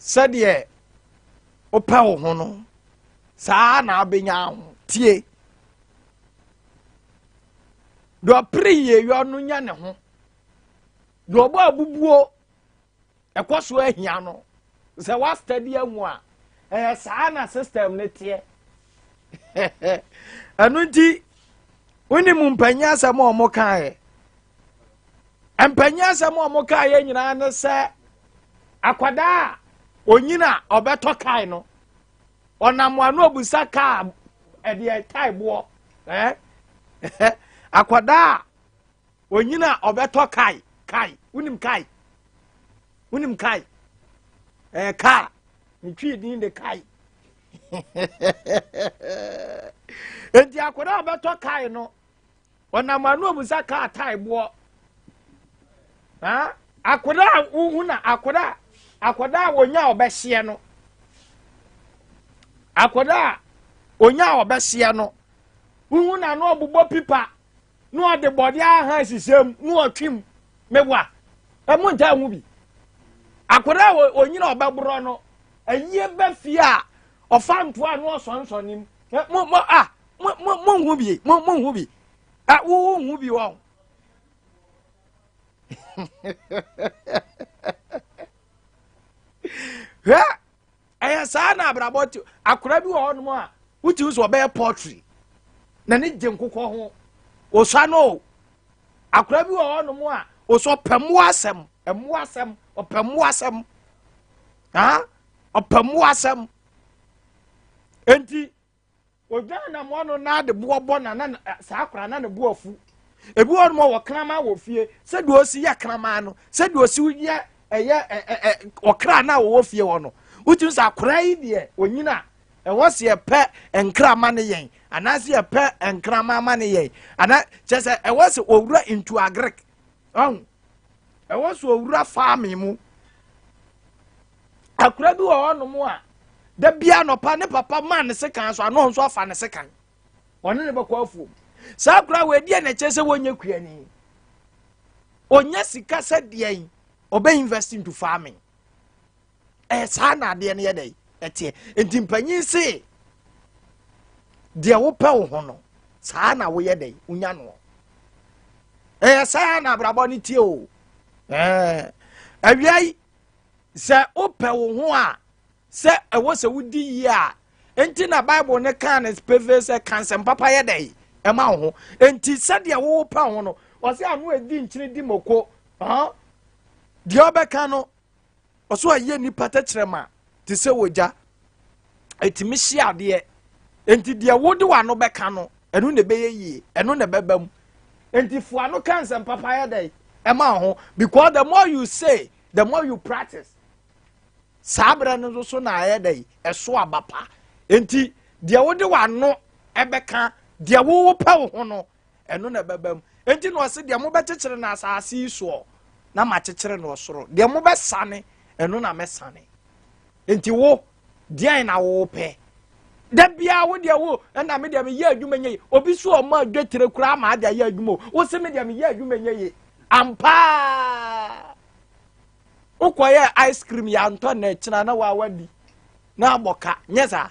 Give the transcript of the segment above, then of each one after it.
Sɛdeɛ wopɛ wo ho no, saa na abɛnya ho. Tie. Deɛ ɔpere yieyɔ no nya ne ho. Deɛ ɔbɔ abubuo ɛkɔ so ahia no. Sɛ woastadi ahu a, ɛyɛ saa na system no teɛ. Ɛno nti, wonim mpanyin asɛm a wɔn kaeɛ. Mpanyin asɛm a wɔn kaeɛ nyinaa ne sɛ akwadaa a onyin a ɔbɛtɔ kae no, ɔnam ano obusa kaa ɛdeɛ tae boɔ ɛɛ akwadaa a onyin a ɔbɛtɔ kae kae wonim kae wonim kae ɛɛ kaa ne twi din de kae enti akwadaa a ɔbɛtɔ kae no ɔnam ano obusa kaa tae boɔ akwadaa a wohu na akwadaa akwadaa a onya a ɔbɛhyeɛ no akwadaa a onya a ɔbɛhyeɛ no wohu na ano ɔbobɔ pipa na ɔde bɔde aha hyehyɛ mu na ɔtwe mu mewa ɛmo ntaa ho bi akwadaa a onyina ɔbɛborɔ no ayie bɛ fie a ɔfa ntoa na ɔsɔnsɔne mu mo mo a mo mo mo nhu bi mo mo nhu bi a wo nhu bi wɔn hwɛ ɛyɛ saa na abrabɔ te. Akora bi wɔ hɔnom a wotumi sɛ ɔbɛyɛ poultry na ne gye nkokɔ ho osua no. Akora bi wɔ hɔnom a osɔ ɔpɛ mmoa asɛm, mmoa asɛm, ɔpɛ mmoa asɛm, ha ɔpɛ mmoa asɛm. Enti Odwan anamoa no na de boɔ bɔ na na saa akora na ne bo afu. Ebi wɔ nom wɔ kraman wɔ fie, sɛdeɛ ɔsi yɛ kraman no, sɛdeɛ ɔsi yɛ ɛyɛ ɛ ɛ ɔkra na wɔwɔ fie hɔ no, wotumi sɛ akora yi deɛ onyina ɛwɔ sɛ yɛpɛ nkrama ne yɛn anaasɛ yɛpɛ nkrama ma ne yɛn ana kyerɛ sɛ ɛwɔ sɛ owura into agric ɔho ɛwɔ sɛ owura farming mu. Akora bi wɔ hɔnom a da bia nɔpa ne papa maa ne sekan so ano nso afa ne sekan ɔne ne bɛkɔ afuom. Saa akora wɔ ɛdeɛ na ɛkyerɛ sɛ wɔnyɛ kuani, ɔnya sika sɛ deɛn ɔbɛ invest into farming. Ɛyɛ saa na adeɛ no yɛ dɛ ɛteɛ. Nti mpanyin se deɛ wopɛ wo ho no saa na woyɛ dɛ wonya no. Ɛyɛ saa na abrabɔ no tie o. Ɛɛ awia yi sɛ wopɛ wo ho a sɛ ɛwɔ sɛ wodi yie a nti na Bible ne kaa ne pefee sɛ ka nsɛm papa yɛ dɛ ɛma wo ho. Nti sɛdeɛ wopɛ ho no ɔsɛ ano edi nkyene di moko deɛ ɔbɛka no ɔso ayɛ nipa tɛkyerɛma te sɛ wogya ɛtumi hye adeɛ. Nti deɛ wode w'ano bɛka no ɛno na ɛbɛyɛ yie, ɛno na ɛbɛba mu. Nti fo ano ka nsɛm papa yɛ dɛ ɛma ho, because the more you say the more you practice. Saa berɛ no nso so na ayɛ dɛ ɛso aba pa. Nti deɛ wode w'ano ɛbɛka deɛ wowopɛ wo ho no ɛno na ɛbɛba mu. Nti na ɔse deɛ mobɛkyekyere no asase yi soɔ na makyekyere no ɔsoro, deɛ mobɛsane ɛno na mɛsane. Nti wo deɛn na wopɛ? Da biara wo deɛ wo ɛna me deɛ meyɛ adwuma nyɛ yie. Obi so ɔma adwatire koraa ma ade ayɛ adwuma o. Wo se me deɛ meyɛ adwuma nyɛ yie ampaa. Wokɔyɛ ice cream yɛantɔ na ɛkyena na wawadi na abɔ ka nyɛ saa.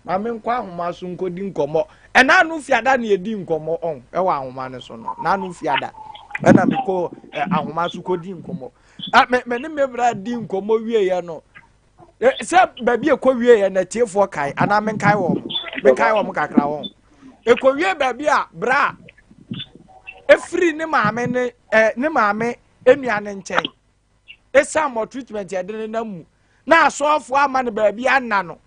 Maame nkɔ ahoma so nkɔdi nkɔmmɔ. Ɛna ano fiada na yɛdi nkɔmmɔ ɔn ɛwɔ ahoma no so no. Na ano fiada ɛna mekɔ ahoma so kɔdi nkɔmmɔ. Me me ne me bra di nkɔmmɔ wieɛ no sɛ baabi ɛkɔ wieɛ na tiefoɔ kae anaa menkae wɔn menkae wɔn kakra wɔn ɛkɔ wie baabi a bra ɛfiri ne maame ne ne maame nua ne nkyɛn ɛsiane mɔ treatment yɛde ne nam mu na asɔɔfoɔ ama no baabi anna no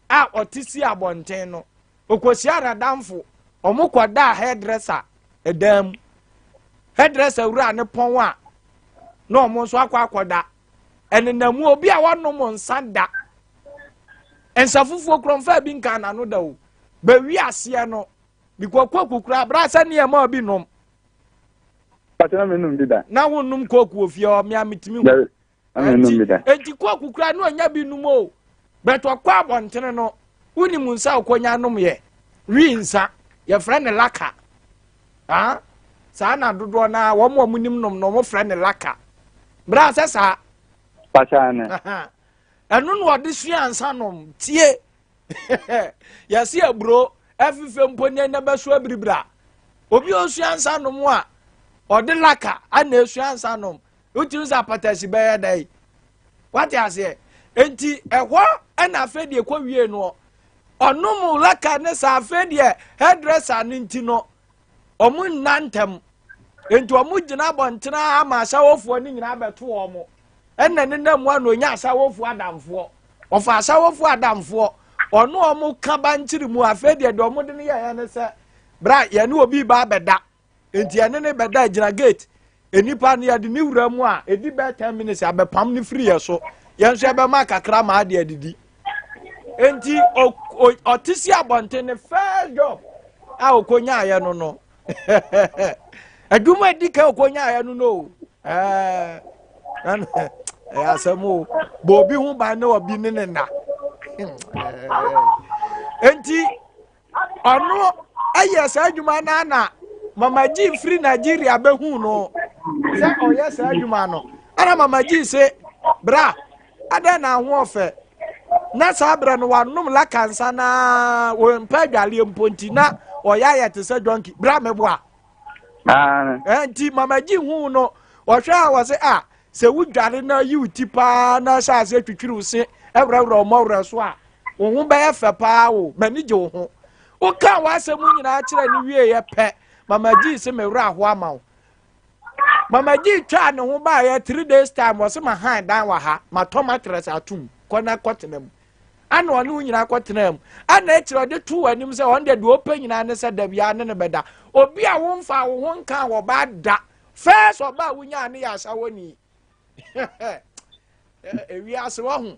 a ɔte si abɔnten no ɔkɔhyia n'adamfo ɔmo kɔdaa hairdresser ɛdan mu hairdresser wura ne pɔn a na ɔmo nso akɔ akɔda ɛnenam mu obi a wanom nsa da nsa fufuo korɔ nfa bi nka n'ano da o bɛwi aseɛ no bikɔ koku kura abira sɛ nneɛma obi nom. Pàtó na mi num bi da. Na wo num koku wɔ fie hɔ mmea mi tumi hu. Enti koku kura no ɔnya bi num o bɛtɔ ɔkɔ abɔntene no wonim nsa ɔkɔnya nom yɛ wi nsa yɛfrɛ ne laka ah saa na dodoɔ na wɔn a wɔn nim nom no wɔn frɛ ne laka bra sɛ saa. Pakyɛ ne. Ɛno na ɔde sua nsa nom. Tie. Yɛse aburo ɛfefɛ mpo ne ɛnɛ bɛso abiribira. Obi osua nsa nom a ɔde laka ana esua nsa nom. Wotumi sɛ apatasi bɛyɛ dɛ. Wate aseɛ? Enti ɛhɔ ɛna afei deɛ kɔ wie noɔ. Ɔnom laka ne saa afei deɛ hairdresser no nti no wɔn nna ntɛm. Enti wɔn gyina abɔntene ama asawofoɔ no nyinaa bɛto wɔn. Ɛna ne nam mu ano onya asawofoɔ adamfoɔ. Ɔfa asawofoɔ adamfoɔ. Ɔno wɔn ka bankyiri mu afei deɛ deɛ wɔn de no yɛyɛ ne sɛ bra yɛne obi ba abɛda. Enti yɛne ne bɛda gyina gate. Nnipa no yɛde ne wura mu a ɛdi bɛɛ ten minutes abɛpam no firi yɛ so. Yɛn nso yɛbɛma kakra ma ade adidi. Enti ɔte si abɔnten ne first job a ɔkɔnyaeɛ no no. Adwuma edi kan ɔkɔnyaeɛ no no. Ɛɛ ɛyɛ asɛm o. Bɔ obi ho ban ne obi ne ne nna. Enti ɔno ɛyɛ saa adwuma no ana mama gyi firi nigeria bɛhu no sɛ ɔyɛ saa adwuma no ɛna mama gyi se bra adɛn na ho ɔfɛ na saa berɛ no wanom lakansa na wɔmpɛ adwaleɛ mpo nti na ɔyɛ ayɛ te sɛ dɔnki bra mɛboa nti mama gyi hu no ɔhwɛ a wɔ se a sɛ wodware na yi wo ti paa na hyɛ aseɛ twitwiri wo se ɛwerɛwerɛ ɔmɔwerɛ so a wo ho bɛyɛ fɛ paa o m'ani gye wo ho wokaa w'asɛm nyinaa kyerɛ no wieeɛ pɛ mama gyi se me werɛ aho ama wo mama gyi twaa ne ho baeɛ 3 days time wɔ se ma han dan wɔ ha matɔ matress atom kɔ na kɔtena mu ana ɔne wo nyinaa kɔtena mu ana akyerɛ ɔde to w'anim sɛ ɔno deɛ deɛ ɔpɛ nyinaa ne sɛ da biara ne no bɛda obi a womfa wo ho nka wɔ baa da first ɔbaa wonyaa ne yɛ asawɔni. Ewiase wahu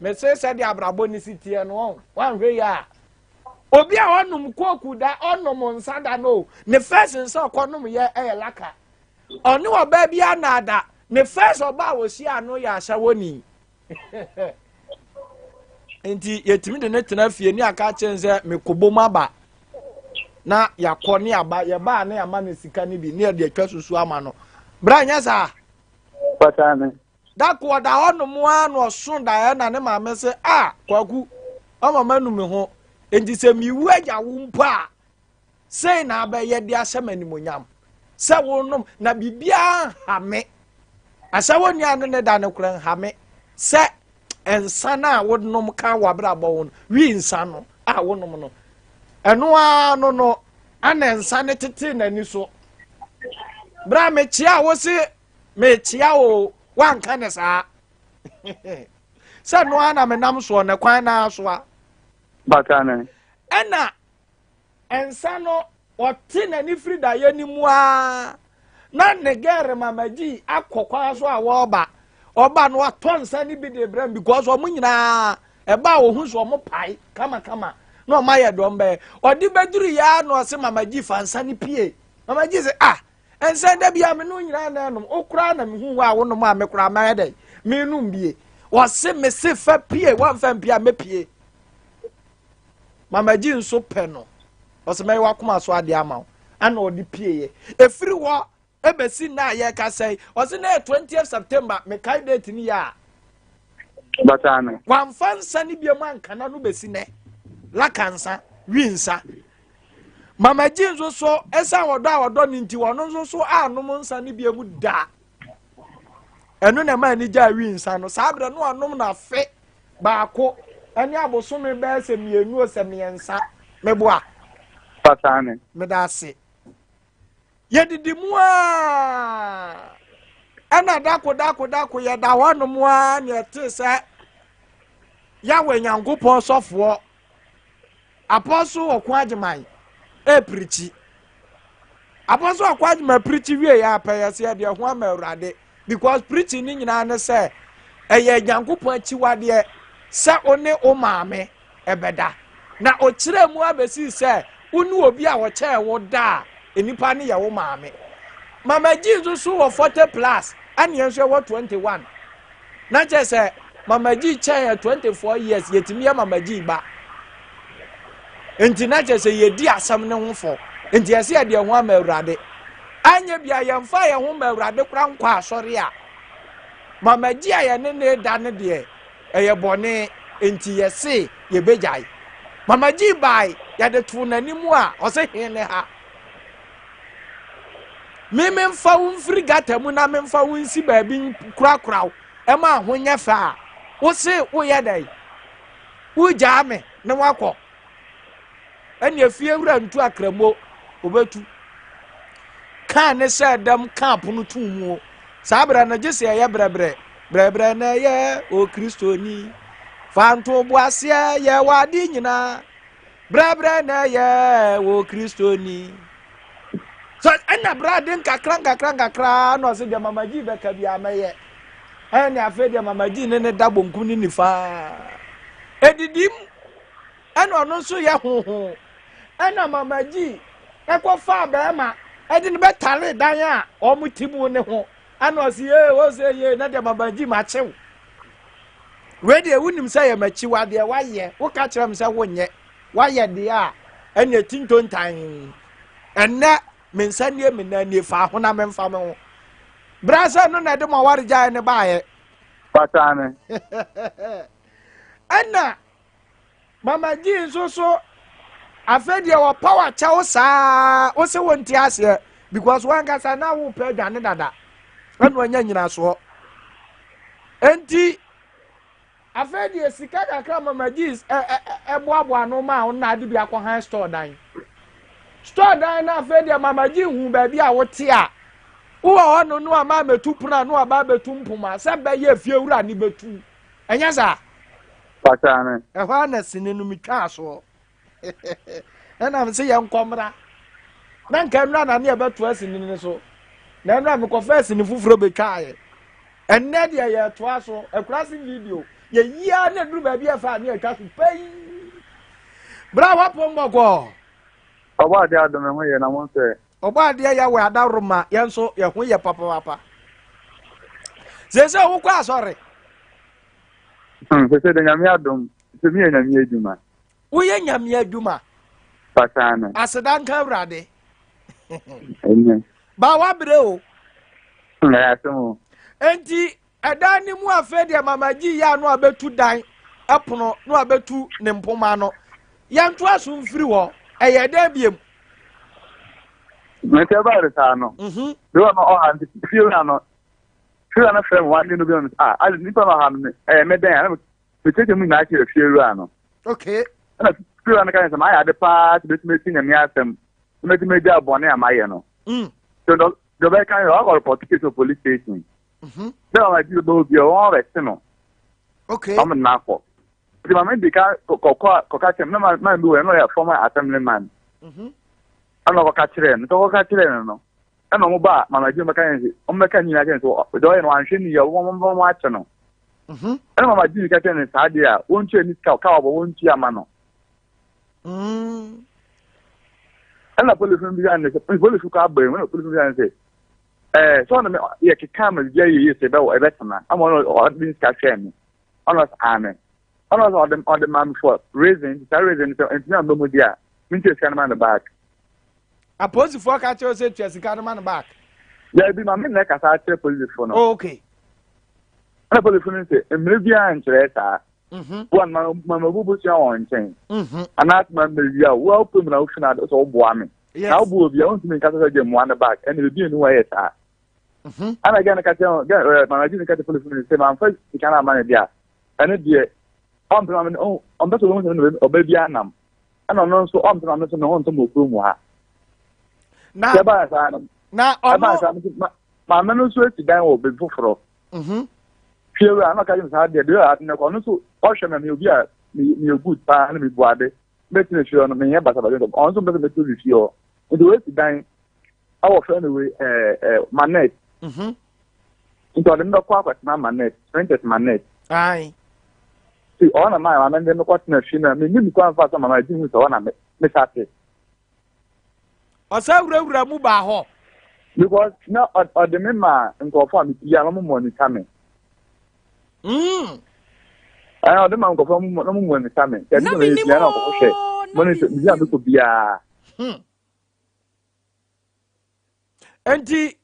mese sɛdeɛ abrabɔ ne si teɛ no ɔn wanhwɛ yi a obi a ɔnom kooku da ɔnom nsa da no ne first nsa ɔkɔnom yɛ ɛyɛ laka ɔne ɔbaa bi anaada ne first ɔbaa a wɔhyia ano yɛ ahyɛwɔni nti yɛtumi de ne tena fie ne aka kyerɛ sɛ mekɔbɔ mu aba na yɛakɔ ne aba yɛbaa ne ama ne sika no bi ne yɛde atwa susu ama no bra nyɛ saa. Dako ɔda hɔ nom ara na ɔso daeɛ na ne maame sɛ a kwaku ɔma manu me ho nti sɛ mewu agya wo mpo a sei na abɛyɛ de ahyɛ me animonyam sɛ wonom na biribiara nha me asɛ wo nua ne ne da no kora nha me sɛ nsa no a wonom ka w'abrabɔ ho no wi nsa no a wonom no ɛno ara no no ana nsa no tete n'ani so berɛ a mekyea wo se mekyea o woanka ne saa sɛ no ara na menam soɔ ne kwan naa so a ɛna nsa no ɔte n'ani firi daeɛ no mu ara na ne gɛɛre mama gyi akɔ kwan so a wɔreba ɔba no watɔ nsa no bi de brɛ m because wɔn nyinaa ɛba a wɔhu so wɔn pae kamakama na wɔn ayɛ dɔm bɛyɛ ɔde bɛduru yɛ na ɔse mama gyi fa nsa no pie mama gyi sɛ ah nsa da bi a me no nyinaa na ɛnom okura na mehu wɔ a wonom a me kora mayɛ dɛ menom bie ɔse me se fa pie wɔmfa mpie a mɛpie Mama G nso pɛ no. Ɔsɛ mɛyɛ w'akoma so adeɛ ama wo. Ana ɔde pieeɛ. Ɛfiri hɔ ɛbɛsi nna a yɛrekasa yi, ɔsɛ na yɛ 20th September, mekae date no yɛ a. Bata no. Wamfa nsa no biam ankana no bɛsi nɛ. Laka nsa, wi nsa. Mama G nso so, ɛsan ɔdɔ a ɔdɔ no nti, ɔno nso so anom nsa no biam da. Ɛno na ɛma ani gyaa wi nsa no. Saa berɛ no anom no afe. baako ɛne abosome bɛyɛ sɛ mmienu sɛ mmiɛnsa meboa. Pataa ne. Meda ase. Yɛdidi mu aa ɛna dako dako dako yɛda hɔ nom aa na ɛte sɛ Yahweh Nyankopɔn sɔfoɔ Apostle Ɔko Agyeman ɛpirikyi. Apostle Ɔko Agyeman pirikyi wie yɛ apɛ yɛ sɛ yɛde ɛho ama Awurade because preaching ne nyinaa ne sɛ ɛyɛ Nyankopɔn akyiwadeɛ sɛ wo ne wo maame ɛbɛda. Na ɔkyerɛ mu abɛsi sɛ wo ne obi a ɔkyɛɛ wo da a nnipa no yɛ wo maame. Mama G nso so wɔ 40 plus ɛne yɛn nso yɛwɔ 21. Na kyerɛ sɛ Mama G kyɛn yɛ 24 years yɛtumi yɛ Mama G ba. Nti na kyerɛ sɛ yɛdi asɛm no ho fɔ. Nti yɛsɛ yɛde ɛho ama Awurade. Anyɛ bia yɛmfa yɛn ho ma Awurade kora nkɔ asɔre a. Mama G a yɛne no reda no deɛ, ɛyɛ bɔne, enti yɛse yɛbɛgyae. Mama G bae, yɛde too n'anim a, ɔse he ne ha? Me memfa wo mfiri gata mu na memfa wo nsi baabi nkorakora wo ɛma ho nyɛ fɛ a, wose woyɛ dɛn? Wogyaa me na woakɔ. Ɛne efie wura ntu akramo, obetu. Kaa ne sɛ dɛm kaa pono tuu mu o. Saa berɛ no gye sɛ ɛyɛ brɛbrɛ. Brɛbrɛ na ɛyɛ o Kristoni. Fa ntoboaseɛ yɛ w'ade nyinaa. Brɛbrɛ na ɛyɛ o Kristoni. So ɛna berɛ ade nkakra nkakra nkakra na ɔse deɛ mama gyi bɛka bi a mɛyɛ. Ɛne afei deɛ mama gyi ne ne da bonkum ne nifa. Ɛdidim ɛna ɔno nso yɛ hoho ɛna mama gyi ɛkɔfaa bɛrima ɛde no bɛtare dan a wɔn ti mu ne ho ɛna ɔsi yee ɔsi yee na deɛ mama gyi ma kyew wei deɛ wonim sɛ yɛ makyiwa deɛ wayɛ woka kyerɛ m sɛ wonyɛ wayɛ deɛ a ɛna eti ntontan ɛnɛ me nsa nie me nan nie fa ho na memfa me ho bra sɛ no na ɛde mo aware gyae ne baayɛ Pataane. Ɛna Mama G nso so afei deɛ wɔpa wakyɛw saa wo se wonte aseɛ because wankasa na wopɛ adwane dada ɛna wanya nyinasoɔ enti afei deɛ sika kakra Mama G ɛboaboa ano ma wo na ade bi akɔ han store dan store dan na afei deɛ Mama G hu baabi a wote a wowɔ hɔ no no ama abɛtu pono a no aba abɛtu mpoma sɛ bɛyɛ fie wura ne bɛtu ɛnyɛ saa Pataa me. Ɛhɔ ara na sini no metwaa soɔ. Ɛna me se yɛnkɔ mmra. Na nka nnura na ne yɛbɛtoa sini no so. Na nnura mekɔfaa sini foforɔ bɛtwaeɛ. Ɛnnɛ deɛ yɛtoa so. Akurase video. Yɛyia na ɛduru baabi a ɛfa a ne yɛtwa so pɛi. Bra wapɔm bɔkɔɔ. Ɔbɔ adeɛ adom ɛho yɛ na mo nso ɛ. Ɔbɔ adeɛ yɛ wɔ adaworoma yɛn nso yɛn ho yɛ papaapa. Sese wokɔ asɔre. Sese de nyame adom sɛ meyɛ nyame adwuma. Woyɛ nyame adwuma. Pataa no. Aseda nka awurade. Amen. Ba wabrɛ o. Ɛyɛ asɛm o. Enti Ɛdan no mu afei deɛ Mama G yɛ a no abɛtu dan ɛpono no abɛtu ne mpoma no. Yɛnto aso mfiri hɔ. Ɛyɛ dɛn biem? Mete ɛbaa de saa no. Mhm. De wɔ no ɔha nti fie wura no. Fie wura no frɛ me one day no bi no ah ade nipa no ɔha no ɛyɛ me dɛn ana mekyerɛkyerɛ mu nyinaa kyerɛ fie wura no. Okay. Ɛna fie wura no ka sɛ mayɛ ade paa sɛ bɛtumi ati nyame asɛm na mɛtumi agya bɔne a mayɛ no. So deɛ ɔbɛka yɛ ɔkɔ report case wɔ police station. Mhm. Sɛ ɔma di bɛ obi a wɔn bɛ no. Okay. Wɔn na akɔ. Nti maame di ka kɔkɔ kɔka kyerɛ mu na man bi wɔ ɛna ɔyɛ former assemblyman. Mhm. Ɛna ɔkɔka kyerɛ no nti ɔkɔka kyerɛ no no ɛna wɔn ba mama di wɔn bɛka yɛn sɛ wɔn bɛka nyinaa kyerɛ no sɛ deɛ ɔyɛ no wanhwɛ ni yɛ wɔn wɔn wɔn akyɛ no. Mhm. Ɛna mama di ka kyerɛ no saa deɛ a wɔntua ne sika ka wɔbɔ wɔntua ma no. Ɛna polisi no bisa no sɛ polisi kɔ abɛn mu ɛna polisi no bisa no sɛ Ɛɛ, sɛ ɔne me yɛ keka ma biribi ayɛ yie sɛ ɛbɛwɔ ɛbɛtena ama ɔno ɔde ne sika hwɛɛ me ɔno ɔsɛ aane ɔno ɔsɛ ɔde ɔde ma me for reason nti saa reason sɛ ntumi amba mu di a mentua sika no ma no back. Apolisifoɔ ka kyerɛ sɛ tua sika no ma no back. Daabi ma me na ɛkasa akyerɛ polisifoɔ no. Oh, okay. Ɛna polisifoɔ no sɛ mmerɛ biara nkyerɛ saa. Mhm. Wɔn ma ma ma bubu sua wɔn nkyɛn. Mhm. Anaasɛ ma ma wia wo a wopɛ mu na wofi na sɛ woboa me. Yes. Na wobu obi a wontumi nka sɛ gye mmoa no back ɛna biribi nni hɔ ɛyɛ saa. Mhm. Ɛna gɛn no ka kyerɛ gɛn ɛɛ mama gye no ka kyerɛ polisi no sɛ mamfa sika no ama no deɛ a ɛno deɛ ɔmpɛ ma me ɔmpɛ sɛ ɔbɛhu sɛ me ɔba bi anam ɛna ɔno nso ɔmpɛ ma me nso me ho ntɔ mɔ kurom ha. Na ɛbaa saa no na ɔno ɛbaa saa no maame no nso asi dan wɔ baabi foforɔ. Mhm. Fie wura na ɔka kyerɛ me saa deɛ deɛ ade no kɔ ɔno nso ɔhwɛ me meyɛ obi a meyɛ good paa na mebu ade mɛtena fie hɔ no menyɛ basabasa ntɛm ɔno nso mpɛ sɛ mɛtena ne fie hɔ nti wɔasi dan ɛwɔ fɛ no wei ɛɛ ɛɛ manet mhm. nti ɔde me bɛkɔ akɔtena manet princess manet ayi ti ɔwɔ na maa maame de me kɔtena fie na me nim kwan fa sɛ mama gye hu sɛ ɔwɔ na me me sate Ɔsɛ wurawura mu baa hɔ. Because na ɔde me ma nkurɔfoɔ a mepia na wɔn monitor me. Ɛɛ ɔde ma nkurɔfoɔ na wɔn monitor me. Kɛse sɛ mepia na nkurɔfoɔ hwɛ monitor me a mekɔ biara. Nti.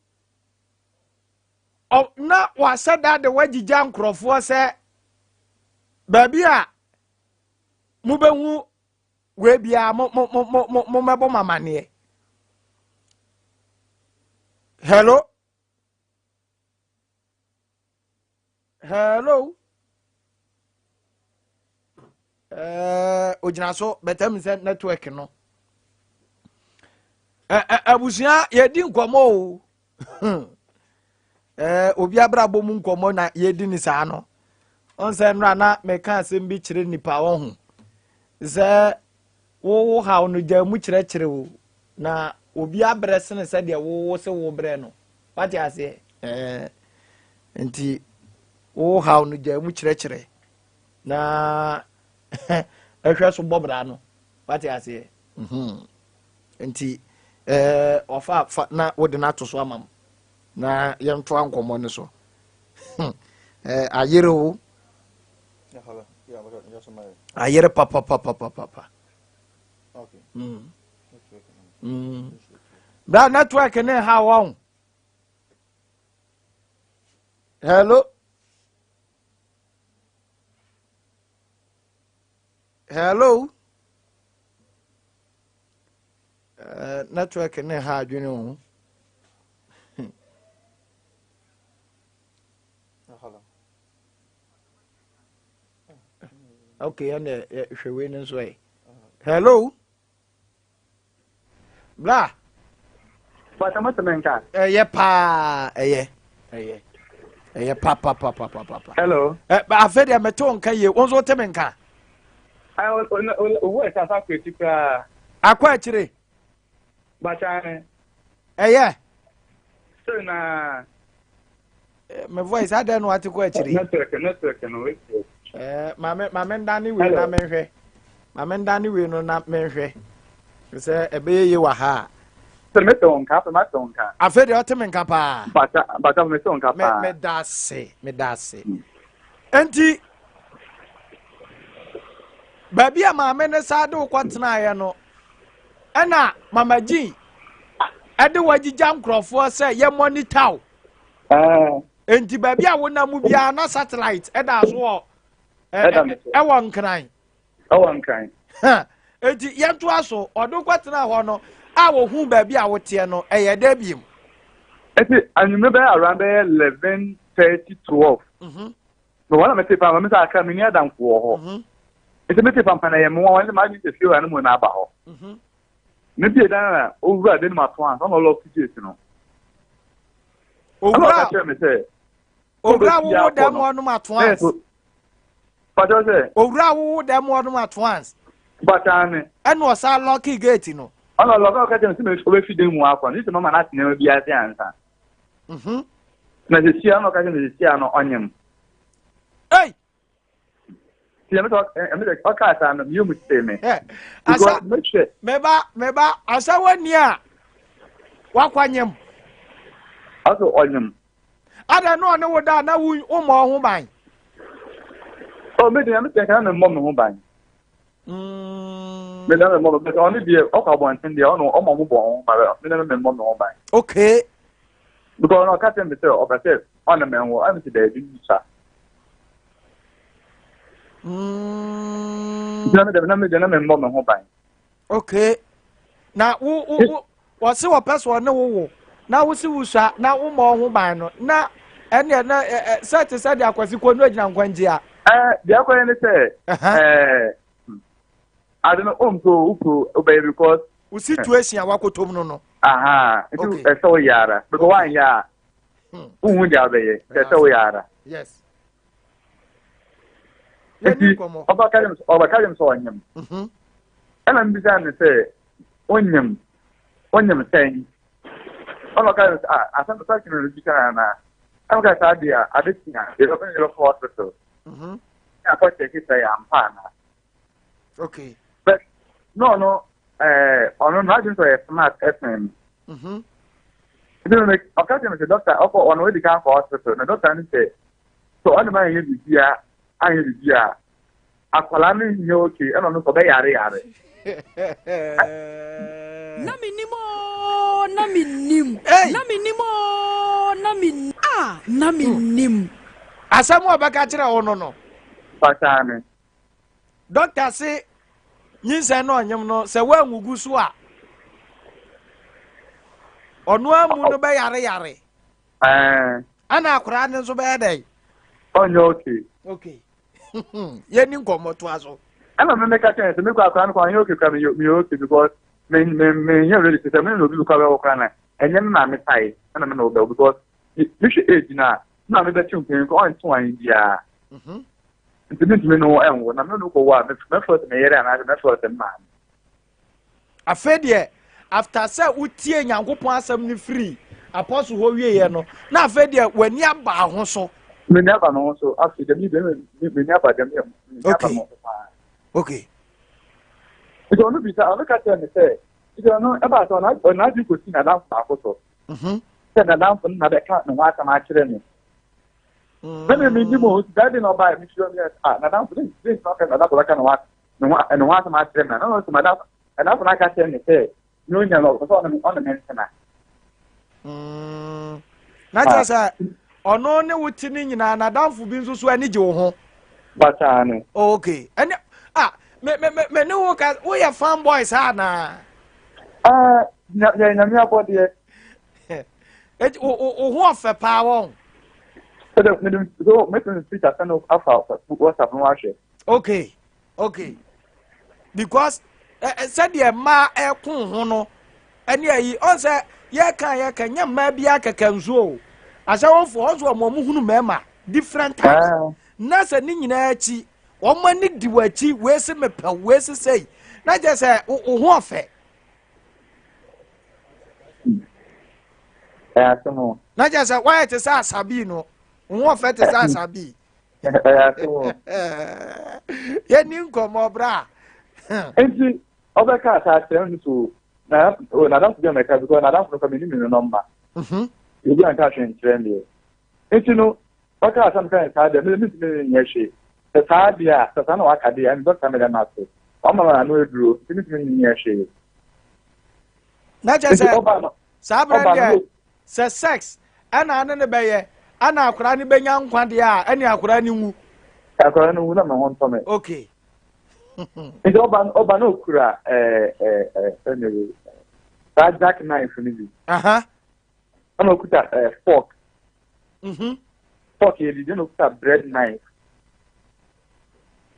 Na wahyɛ da de wagyigya nkurɔfoɔ sɛ baabi a mobɛhu wei biara mo mo mo mo mo mommɛbɔ mo amanneɛ. Hello? Hello? Eh, ogyina so bɛtɛ mi sɛ network no. Abusua yɛdi nkɔmmɔ o. Eh, obi abrabɔ mu nkɔmmɔ na yɛdi ne saa no. Ɔn sɛ nnora na meka asɛm bi kyerɛ nipa wɔ ho. Sɛ wo haw no gya mu kyerɛkyerɛ o na obi abrɛ sene sɛdeɛ wo se wo brɛ no. Wate aseɛ? Eh, nti wo haw no gya mu kyerɛkyerɛ na ɛhwɛ so bɔ bra no. Wate aseɛ? Mhm. Nti eh, ɔfa fa na wode no ato so ama m na yɛntoa nkɔmmɔ no so. Eh, ayere o. Ayere papapapapapa. Mm. Mm. Bra network ne ha wɔn. Hello. Hello. Uh, network ne ha adwene o. Okay, ɛnna hwɛ wei no nso ɛ. Hello. Bra. Bàtà mo tẹ̀mẹ̀ nka. Ɛyɛ paa ɛyɛ ɛyɛ ɛyɛ papapapapapa. Hello. Ɛ afei deɛ mɛte wo nka yie wo nso wote me nka. Owó ɛsɛ asa akɔ akyi koraa. Akɔ akyire. Bàtà ne. Ɛyɛ. Sɛ na. Eh, me voice adɛn no ate kɔ akyiri. Network network no wait. Eh, maame maame ndane wei na menhwɛ. Maame ndane wei no na menhwɛ. Sɛ ɛbɛyɛ yie wɔ ha a. Sɛ mete wo nka, afei mate wo nka. Afei deɛ ɔte me nka paa. Bata bata mete wo nka paa. Me meda ase, meda ase. Enti baabi a maame ne saa de wokɔ tenaeɛ no ɛna mama Jean ɛde wagyigya nkurɔfoɔ sɛ yɛ monitor wo. Enti baabi a wonam mu biara na satellite ɛda so wɔ ɛwɔ Nkran. Ɛwɔ Nkran. Enti yɛntoa so, ɔde kɔtena hɔ no a wɔhu baabi a woteɛ no ɛyɛ dɛ biem. Eti anwummerɛ bɛyɛ around bɛyɛ 11:30 12. Mhm. Na wɔn a mete pampa me sɛ akra menni adamfo wɔ hɔ. Mhm. Nti mete pampa na ɛyɛ me nwanwa ne m'adwene sɛ fie wura no mu na aba hɔ. Mhm. Ne bie dan na owura de no ma to ansa na ɔlɔɔke gate no. Owura ɔka kyerɛ me sɛ owura wowo dɛm hɔ nom ato ans. Pàtó sɛ. Owura wowo dɛm hɔ nom ato ans. Pàtó ne. Ɛna ɔsan lɔɔke gate no. Ɔna ɔlɔɔke ɔka kyerɛ me sɛ ɔbɛfi dan mu akɔ ne sɛ mama no ate nneɛma bi ase ansa. Mhm. Na sɛsia na ɔka kyerɛ me sɛsia no ɔnyem. Ei! Ti ɛmi sɛ ɛmi sɛ ɔka saa no mi mu tee me. Asa meba meba asa wani a wakɔ nyem. Ɔsɛ ɔnyem. Ada no ɔne wo da na wo mmɔ ho ban. Ɔ mi de ɛmi sɛ nka na mi mmɔ mi ho ban. Mm. Mi na mi mmɔ mi bɛsɛ ɔne deɛ ɔkɔ abɔnten deɛ ɔno ɔmɔ mo bɔ ho ban mi na mi mmɔ mi ho ban. Okay. Because ɔno ɔka kyerɛ me sɛ ɔpɛ sɛ ɔne me nwo ɛna sɛ daabi nsa. Mm. Na me dɛm na me dɛm na me mmɔ me ho ban. Okay. Na wo wo wo wɔsi wɔpɛ so ɔne wo wo na wo si wo sua na wo mmɔ ho ban no na ɛnneɛ na ɛ ɛ sɛ te sɛ deɛ akwasi kɔ no agyina nkwankyia. Ɛɛ deɛ akɔyɛ ne sɛ ɛɛ ade no o mpo wo wobɛyɛ because. Wo situation a wakotom no no. Aha, nti ɛsɛ woyɛ ara because woanyɛ a wohu deɛ wobɛyɛ nti ɛsɛ woyɛ ara. Yes. Nti ɔbɛka kyerɛ sɛ ɔnyem. Mhm. Ɛna mbisa no sɛ onyem onyem sɛn? Ɔna ɔka kyerɛ sɛ ah asɛm question no bisa no anaa? Ɛna ɔka sɛ adeɛ a ade kye a yɛbɛkɔ yɛbɛkɔ hospital. Mhm. Na akɔ kyɛke sɛ yɛ ampa anaa. Okay. But no no ɛɛ ɔno n'adwene sɛ ɔyɛ smart ɛsɛn mi. Mhm. Nti no ɔka kyerɛ me sɛ dɔkta ɔkɔ ɔno odi kan kɔ hospital na dɔkta no sɛ sɛ ɔne ma anyɛ biribi a anyɛ biribi a akwadaa no nyɛ okay ɛna ɔno nso ɔbɛyare yare. Na menim oo, na menim. Hey! Na menim oo, na me a na mennim. Asɛm a ɔbɛka kyerɛ wo no no. Pataa me. Dɔkta se nyinsɛn na ɔnyem no sɛ woangugu so a ɔno amu no bɛyareyare. Ɛna akwaraa no nso bɛyɛ dɛn? Ɔnyɛ okay. Okay. Yɛni nkɔmmɔ toa so. Ɛna me meka kyerɛ sɛ mekɔ akwaraa no kɔ ɔnyɛ okay kora meyɛ okay because me me menyɛ ready sɛ me na obi kɔ bɛwɔ kora na ɛnyɛ me maame tae ɛna me na ɔbɛwɔ because mehwɛ age no a me maame bɛte mpanyin kɔ ɔnte wɔn biara. Mhm. Nti mentumi ne wo ɛnwo na me ne wo kɔwo a mɛfrɛ sɛ me yere anaasɛ mɛfrɛ sɛ me maame. Afei deɛ after sɛ wotie Nyankopɔn asɛm no firi apostle hɔ wieɛ no na afei deɛ w'ani aba ho so. M'ani aba me ho so afei deɛ m'ani aba deɛ m'ani aba me ho so paa. Okay. Nti ɔno bisa ɔno ka kyerɛ me sɛ nti ɔno ɛbaa sɛ ɔno adwene kɔsi n'adamfo baako so. Mhm. Sɛ n'adamfo no na bɛka ne ho asɛm akyerɛ me. Mene me nim o, saa de na ɔbaa mi kyerɛ mi a n'adamfo de de ntina ɔka n'adamfo bɛka ne ho ne ho ne ho asɛm akyerɛ me na ɔno sɛ m'adamfo n'adamfo no aka kyerɛ me sɛ ne onya no ɔpɛ sɛ ɔne ɔne me ntena. Mm. Na kyerɛ sɛ ɔno ne wo te ne nyinaa n'adamfo bi nso so ani gye wo ho. Bataa no. Oh, okay. Ɛne ah me me me me ne wo ka woyɛ fan boy saa naa. Ah, yɛ nyame abɔdeɛ. Eti wo wo ho ɔfɛ paa wɔn. Sɛdɛ mede so mɛtumi picture sɛ no afa WhatsApp no ahwɛ. Okay, okay. Because sɛdeɛ mmaa ɛko ho no ɛne ayi ɔn sɛ yɛka yɛka nyɛ mmaa bi akɛkɛ nso o. Ahyɛwofoɔ ɔn so wɔn wɔn hunu mmarima different types. Ah. Na sɛ ne nyinaa akyi wɔn ani di wɔn akyi wei se mepɛw wei se sɛyi na kyerɛ sɛ wo ho ɔfɛ. Ɛyɛ asɛm o. Na kyerɛ sɛ woayɛ te sɛ asabii no wo ho ɔfɛ te sɛ asabii. Ɛyɛ asɛm o. Yɛni nkɔmmɔ bra. Nti ɔbɛka asa akyerɛ no so na n'adamfo bi a mɛka because n'adamfo no kɔ menim ne nɔmba. Mhm. Obi anka hwee nkyerɛ me deɛ. Nti no ɔka asɛm ka saa deɛ mede mentumi nyɛ hwee. Sɛ saa deɛ a sɛ saa na waka deɛ ɛne dɔkta meda no ase. Wama me ano aduro nti mentumi nyɛ hwee. Na kyerɛ sɛ saa berɛ deɛ sɛ sex ɛna ane ne bɛyɛ ɛna akwaraa no bɛnya nkwa deɛ a ɛne akwaraa no nwu. Akwaraa no nwu na me ho ntɔ me. Okay. Nti ɔba ɔba na okura ɛɛ ɛɛ ɛɛ saa jack knife no bi. Ɛna okuta ɛɛ fork. Mhm. Fork yɛ didi ɛna okuta bread knife.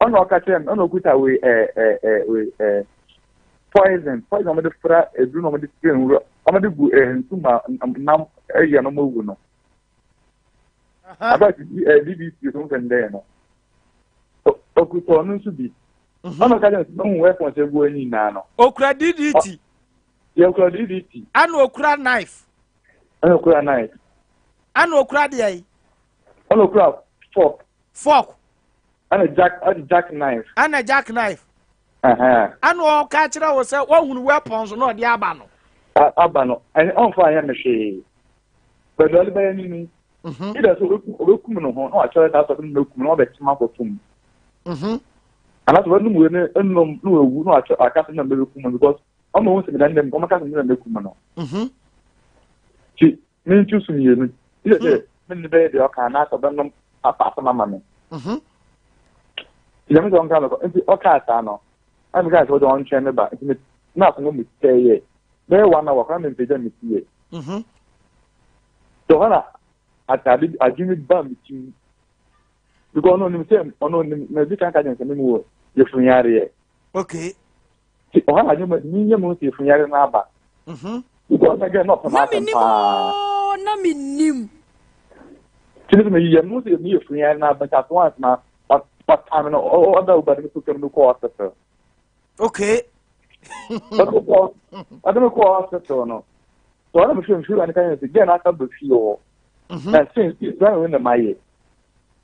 Ɛna ɔka kyerɛ mi ɛna okuta wei ɛɛ ɛɛ ɛɛ wei ɛɛ poison poison wɔde fra eduru na wɔde spray nwura wɔde gu ɛɛ nsu ma nam ɛyɛ na wɔn awu no. Aba ti ɛɛ DDT so nfɛn dɛ no. Okuta ɔno nso bi. Mhm. Ɛna ɔka kyerɛ mi sɛ ɔhu weapons egu ani nyinaa no. Okura DDT. Yɛ okura DDT. Ɛna okura knife. Ɛna okura knife. Ɛna okura deɛ yi. Ɛna okura fork. Fork. Ɛna jack ɛna jack knife. Ɛna jack knife. Ɛna ɔka kyerɛ wo sɛ wɔhunu weapons na ɔde aba no. Aba no ɛne ɔnfa anyɛ me hwee. Baabi a ɔde bɛyɛ ne ni. Mhm. Either sɛ obekum ne ho na wakyerɛ saa sɔfo no na okum na wabɛkyem akɔto mu. Mhm. Anaasɛ wɔnum wei ne nnum na wawu na wakyerɛ aka sɛ na mbɛkum no because ɔma ohun sɛ meda ne dɛm ɔma ka sɛ meda mɛkum no. Mhm. Ti me ntu so mmienu. Either sɛ me ne bɛyɛ deɛ ɔka anaasɛ ɔbɛnom apa asɛm ama me. Mhm. Nti dɛm sɛ ɔnka no nti ɔkaa saa no ɛna meka sɛ ɔde ɔntwɛn me ba nti me na akonnwa mu tɛɛyɛ bɛyɛ one hour koraa mempagya me ti yɛ. Mhm. So hɔ na atade adwene ba me tirim because ɔno onim sɛ ɔno onim na ebi kan ka kyerɛ sɛ me mu wɔ yɛfunu yareɛ. Okay. Ti ɔhɔ na adwene ba mi nyɛ mu sɛ yɛfunu yareɛ no aba. Mhm. Because ɔsɛ gɛ na ɔpɛ Na m'asɛm menim paa. oo, na menim. Ti ne sɛ meyi yɛ mu sɛ mi yɛfunu yareɛ no aba nti ato ansa na ɔtaa me no ɔda uba de me so kɛm no kɔ hospital. Okay. Ɔde me kɔ hospital no. So ɔna mehwɛ mehwɛ wura no ka yɛn sɛ gɛn asa ba fie hɔ. Mhm. Na since sɛ wei na mayɛ.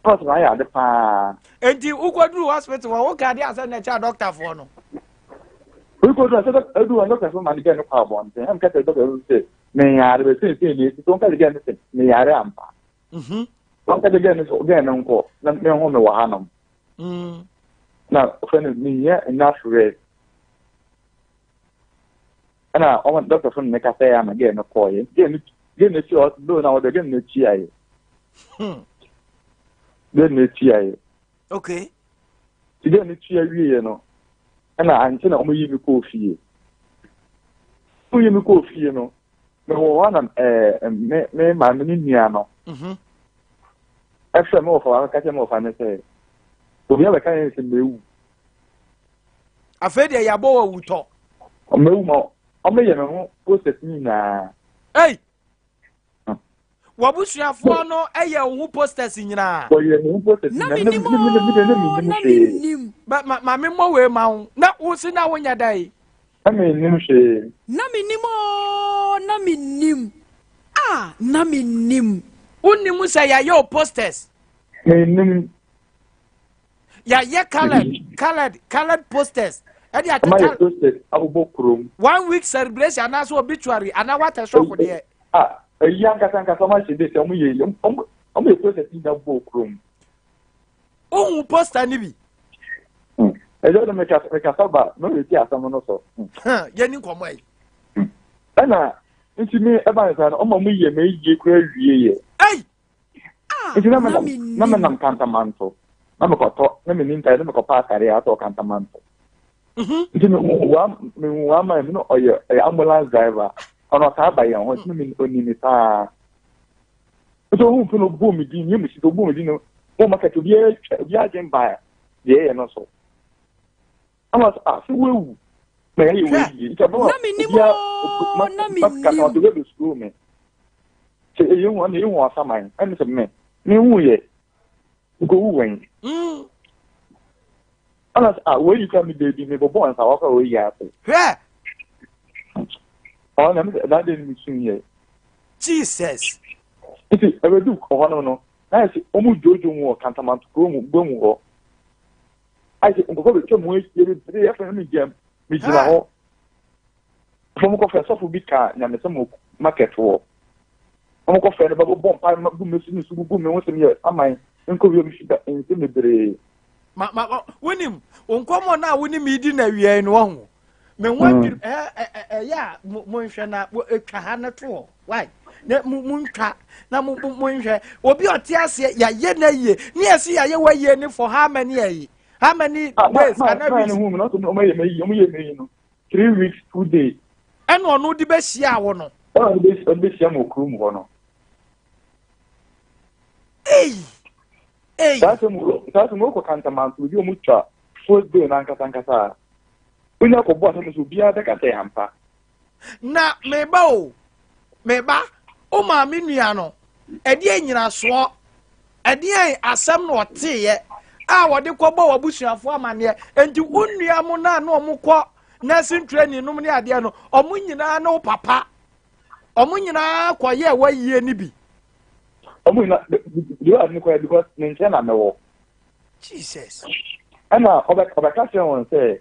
Ɔsɛ mayɛ ade paa. Enti wokɔduru hospital hɔ woka adeɛ asɛ na ɛkyɛ dɔktafoɔ no. Wokɔduru sɛ ɛdu hɔ dɔktafoɔ ma no gɛn no kɔ abɔnten. Ɛm kɛsɛ dɔkta no sɛ meyare bɛ sɛ sɛ ne esi so wɔn kɛsɛ gɛn no sɛ meyare ampa. Mhm. Wɔn kɛsɛ gɛn no sɛ gɛn no nkɔ na meho me wɔ hanom. Mm. Na ɔfɛ no meyɛ enough rest. Ɛna ɔmo dɔkta fo no ne kasa yɛ ama gɛn no kɔɔ yɛ. Gɛn no Gye na etua bill na wɔde gye na etua yɛ. Gye na etua yɛ. Okay. Ti gye na etua wie yɛ no, ɛna ankyɛ na wɔn yi mi kɔɔ fie. Wɔn yi mi kɔɔ fie no, mɛ wɔ hɔ na ɛɛ me me maame ne nua no. Ɛfrɛ me wɔfa wa kasa me wɔfa ne sɛ obi abɛka yɛn sɛ mewu. Afei deɛ yɛabɔ wɔ wutɔ. Ɔmɛwu ma ɔmɛyɛ me ho process nyinaa. Ei! W'abusuafoɔ no yɛ wo ho posters nyinaa. Wɔyɛ me ho posters Na nyinaa. menim Me me me de na oo, menim na hwee. menim. Ba ma ma memmɔ wei ma wo. Na wo se na wonyɛ dɛ yi. Na menim hwee. Na menim oo, na menim. Ah, na menim. Wonnim sɛ yɛayɛ wo posters. Menim. Yɛayɛ coloured coloured coloured posters. Ɛde Ɔma yɛ ateta posters abobɔ kurom. one week celebration anaasɛ obituary anaa watɛ sɔko deɛ. Ah, eyi ankasa ankasa ɔmo ahyɛ date ɔmo yɛ yi ɔmo ɔmo yɛ posters nyinaa bɔ kurom. Wohu poster no bi. Ɛdɛ no mekasa mekasa ba na ɔyɛ ti asɛm no so. Yɛni nkɔmmɔ yi. Ɛna nti me ɛba ne saa no ɔmo ɔmo yɛ me yie kura wie yɛ. Ei! Ah, Nti na na menam na menim. menam kantamanto na mekɔtɔ na menni ntae na mekɔpa atare atɔ kantamanto. Nti mehu wa mehu wa man mu na ɔyɛ ɔyɛ ambulance driver ɔno ɔtaa ba yɛn hɔ nti na me onim me paa. Nti ohun pɛ na ɔbɔ me din yɛ mu si ɔbɔ me din no wɔn market obiara twa obiara adwen ba deɛ ɛyɛ no so. Ama sɛ ah sɛ woawu na yɛayɛ Hwɛ. wei yie nti ɔbɛma Na menim obiara oo, na kantamanto menim. obiara bɛsuro me. Sɛ ɛyɛ hu ɛna ɛyɛ hu asaman ɛne sɛ me mehu yɛ nkɔwu wɛn. Ɛna sɛ ah wei yi kora me baabi mebɔbɔ nsa wakora wei yɛ ase. Hwɛ. Ɔno na mesɛ that day no mesu yɛ. Jesus. Nti ɛbɛdu hɔ no no na yɛ sɛ ɔmu dwoodwo mu wɔ kantamanto kuro mu gua mu hɔ. Ayɛ sɛ nkurɔfoɔ bɛtwa mu ahyia bebree afei na megyina megyina hɔ. Afei wɔkɔfrɛ sɔfo bi ka nyamesɛm wɔ market hɔ. Wɔkɔfrɛ no bɛbɔ mpae ma gu me so ne so gugu me ho sɛ meyɛ aman nkɔ wiem fi da nsɛm bebree. Ma ma wonim wo nkɔmmɔ no a wo ne me di na awiei no wahu. Me ho adwiri ɛ ɛ ɛyɛ a monhwɛ na atwa ha no to hɔ. Why? Na mo montwa na mo monhwɛ. Obi ɔte aseɛ yɛayɛ no ayie. Ne yɛse yɛayɛ wayie ne for how many ayi? How many Ah, days? ma Ana ma weeks? ne hu me na ɔsɛ ɔmo yɛ me yi ɔmo yɛ me yi no 3 weeks 2 days. Ɛna ɔno de bɛhyia wo no. Ɛna ɔde bɛ ɔde bɛhyia mu wɔ kurom hɔ no. Ei! Ei! Saa asɛm saa asɛm wokɔ kantamanto bi a ɔmo twa first day n'ankasa ankasa a wonya kɔbɔ asɛm so obiara bɛka sɛ ampa. Na meba o, meba, wo maame nua no, ɛdeɛ nyinasoɔ, ɛdeɛ asɛm na ɔteeɛ a wɔde kɔbɔ w'abusuafoɔ amanneɛ. Enti wo nua mo no a na wɔn kɔ nursing training nom ne adeɛ no, wɔn nyinaa ne wo papa, wɔn nyinaa kɔyɛɛ w'ayie no bi. Ɔmo nyinaa deɛ ɔde ne kɔyɛ because ne nkyɛn na mɛwɔ. Jesus. Ɛna ɔbɛ ɔbɛka kyerɛ wɔn sɛ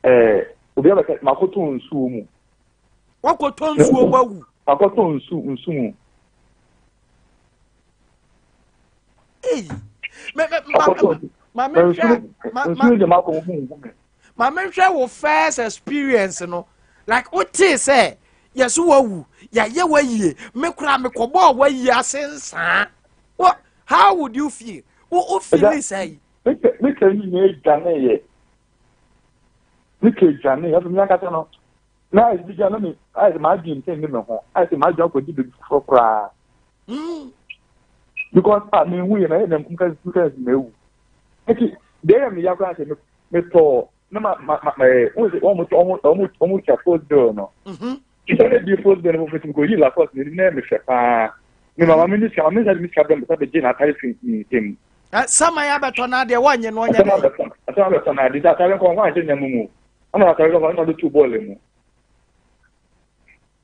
ɛɛ obi abɛka makɔtɔ nsuo mu. Wakɔtɔ nsuo mu awu. Makɔtɔ nsu nsu mu. Ei. Me me ma ma ma mehwɛ ma ma nsuo deɛ makɔ mu nhu me. Ma mehwɛ wo first experience no like wotee sɛ yɛso wawu yɛayɛ wayie me koraa mekɔbɔɔ wayie ase nsaa. What how would you feel? Wo wo feel sɛ yi. Me kɛ nyinaa dwane yɛ. Me kɛ dwane afei mi ankasa no na ayɛ bi gya na me ayɛ sɛ m'adwene ntɛn ne me ho ayɛ sɛ m'adwene akɔdi baabi foforɔ koraa. Because ah me hu yɛ na yɛ na nkum ka nkum ka ma ewu. Nti deɛ yɛ me ya koraa sɛ me metɔɔ na ma ma ma ɛɛ wɔn sɛ wɔn wɔn wɔn wɔn twa post bill no. Sɛ ne di post bill no foforɔ ti ko yi la post ne na yɛ me fɛ paa. Me mama mi ni sika ma mi nsa de mi sika bɛn bɛsa bɛ gye n'atare fi mi nsam. Saman abɛtɔ n'adeɛ wɔnyɛ no ɔnyɛ dɛ. Asɛm abɛtɔ n'adeɛ sɛ atare nkɔ wɔn ahyɛ nneɛma mu ɛna atare nkɔ ɛna ɔde tu bɔɔl mu.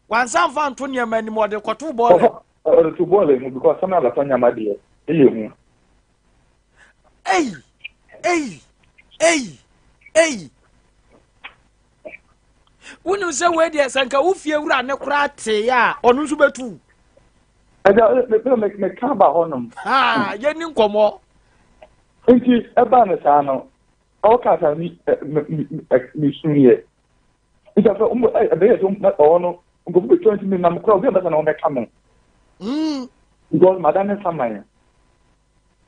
Wansa nfa nto nneɛma anim ɔde kɔto bɔɔl mu. Ɔde to bɔɔl mu because saman abɛtɔ nneɛma deɛ ɛyɛ hu. Ei ei ei ei. Wonim sɛ wei deɛ sɛ nka wo fie wura ne koraa teeɛ a ɔno nso bɛtu. Ɛgya me me meka ba hɔnom. Ha yɛni nkɔmmɔ. Nti ɛbaa no saa no ɔka saa mi me me suiɛ. Nti afɛ ɔmo ɛbɛyɛ sɛ ɔwɔ no nkurɔfo bɛtwa nti menam koraa obi a bɛsa na wɔbɛka me. Because madam ne saman.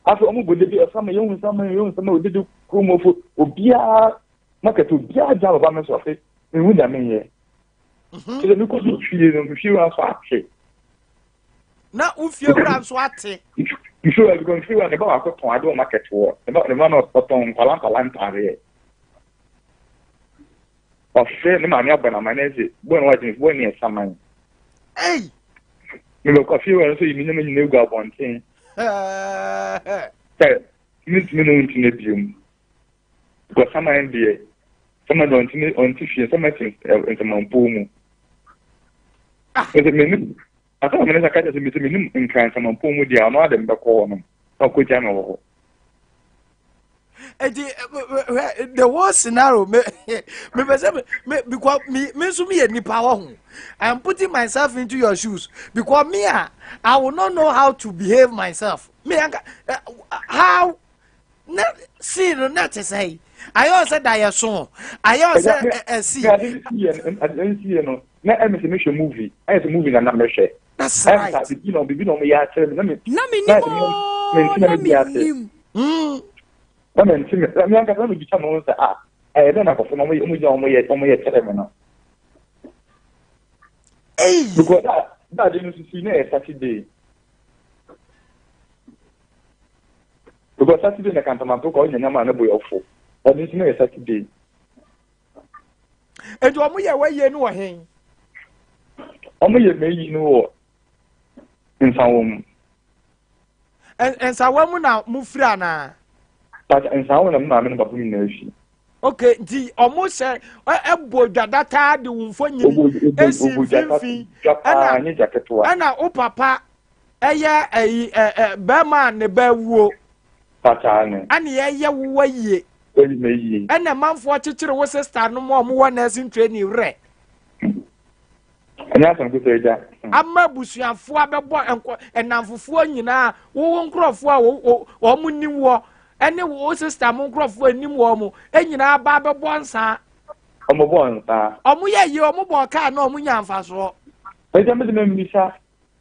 Afei ɔmo bɔ dede ɔsaman yɛhu saman yɛhu saman odede kuromofo obiara market obiara gya baba me so afei mehu deɛ menyɛ. Kyerɛ mekɔ so fie no mefie wura nso ate. Na wo fie wura nso ate. Mefie wura because mefie wura ne ba baako tɔn ade wɔ market hɔ ne ba ne ba no ɔtɔn nkwala nkwala ntaadeɛ. Ɔfrɛ ne maame abɔ no amanneɛ sɛ bɔɔ no wagye bɔɔ ne ɛsaman. Ei! Mebɛkɔ fie wɔ nso yi me nneɛma nyinaa egu abɔnten. Sɛ mentumi ne wo ntena biom. Because saman deɛ, saman deɛ ɔntene ɔnte fie, saman te nsamanpɔw mu. Ah. Ɛsɛ menim asɛm a mene sɛ ka kyerɛ sɛ mesɛ menim nkran nsamanpɔw mu deɛ ɔno ade mbɛkɔ hɔ nom na ɔkɔgya me wɔ hɔ. Eti hwɛ the whole scenario me me pɛ sɛ me because me me nso me yɛ nipa wɔ ho. I am putting myself into your shoes because me a I will not know how to behave myself. Me anka how na scene no na te sɛ ayɛ sɛ da yɛ so ayɛ sɛ ɛsi. Ade nsi yɛ no na ɛmi sɛ mehwɛ movie ayɛ sɛ movie na na mehwɛ. That's right. Ɛnsa bibi na bibi na ɔmo yɛ akyerɛ mi na mi. Na mi nim ooo na mi nim. Na mi nti mi mi ankasa na mi bisa mi ho sɛ ah ɛyɛ dɛ na akɔfo na ɔmo yɛ ɔmo gyina ɔmo yɛ ɔmo yɛ kyerɛ mi no. Because that that de no sisi na yɛ Saturday. Because Saturday na kantamanto kɔ ɔnyɛ nyama ne bo yɛ fo. Ɔde nso na yɛ Saturday. Eti wɔn yɛ wɔyie no wɔ hen? Wɔn yɛ mɛyi no wɔ nsawa mu. Nsawa mu na mo firi anaa? But nsawa na mo maame ne papa mu nyinaa fi. Okay, nti wɔn hyɛ ɛbɔ dwadataa de wɔn mfonyini esi mfimfini ɛna ɛna wo papa ɛyɛ ɛyi ɛ ɛ bɛrima a ne ba awuo. Pataa ne. Ɛna yɛyɛ wo ayie. Ɛyi na yie. Ɛna manfoɔ kyekyere wo sista no mu a wɔwɔ nursing training werɛ. Ɛnyɛ asɛm ketewa agya. Ama abusuafoɔ abɛbɔ nkɔ nnamfofoɔ nyinaa wo nkurɔfoɔ a wɔn nim wɔ ɛne wo sista mo nkurɔfoɔ anim wɔn mo nyinaa ba abɛbɔ nsaa. Wɔn bɔ nsaa. Wɔn yɛ yie wɔn bɔ kaa na wɔn nya mfasoɔ. Ɛgya mi de mi mbisa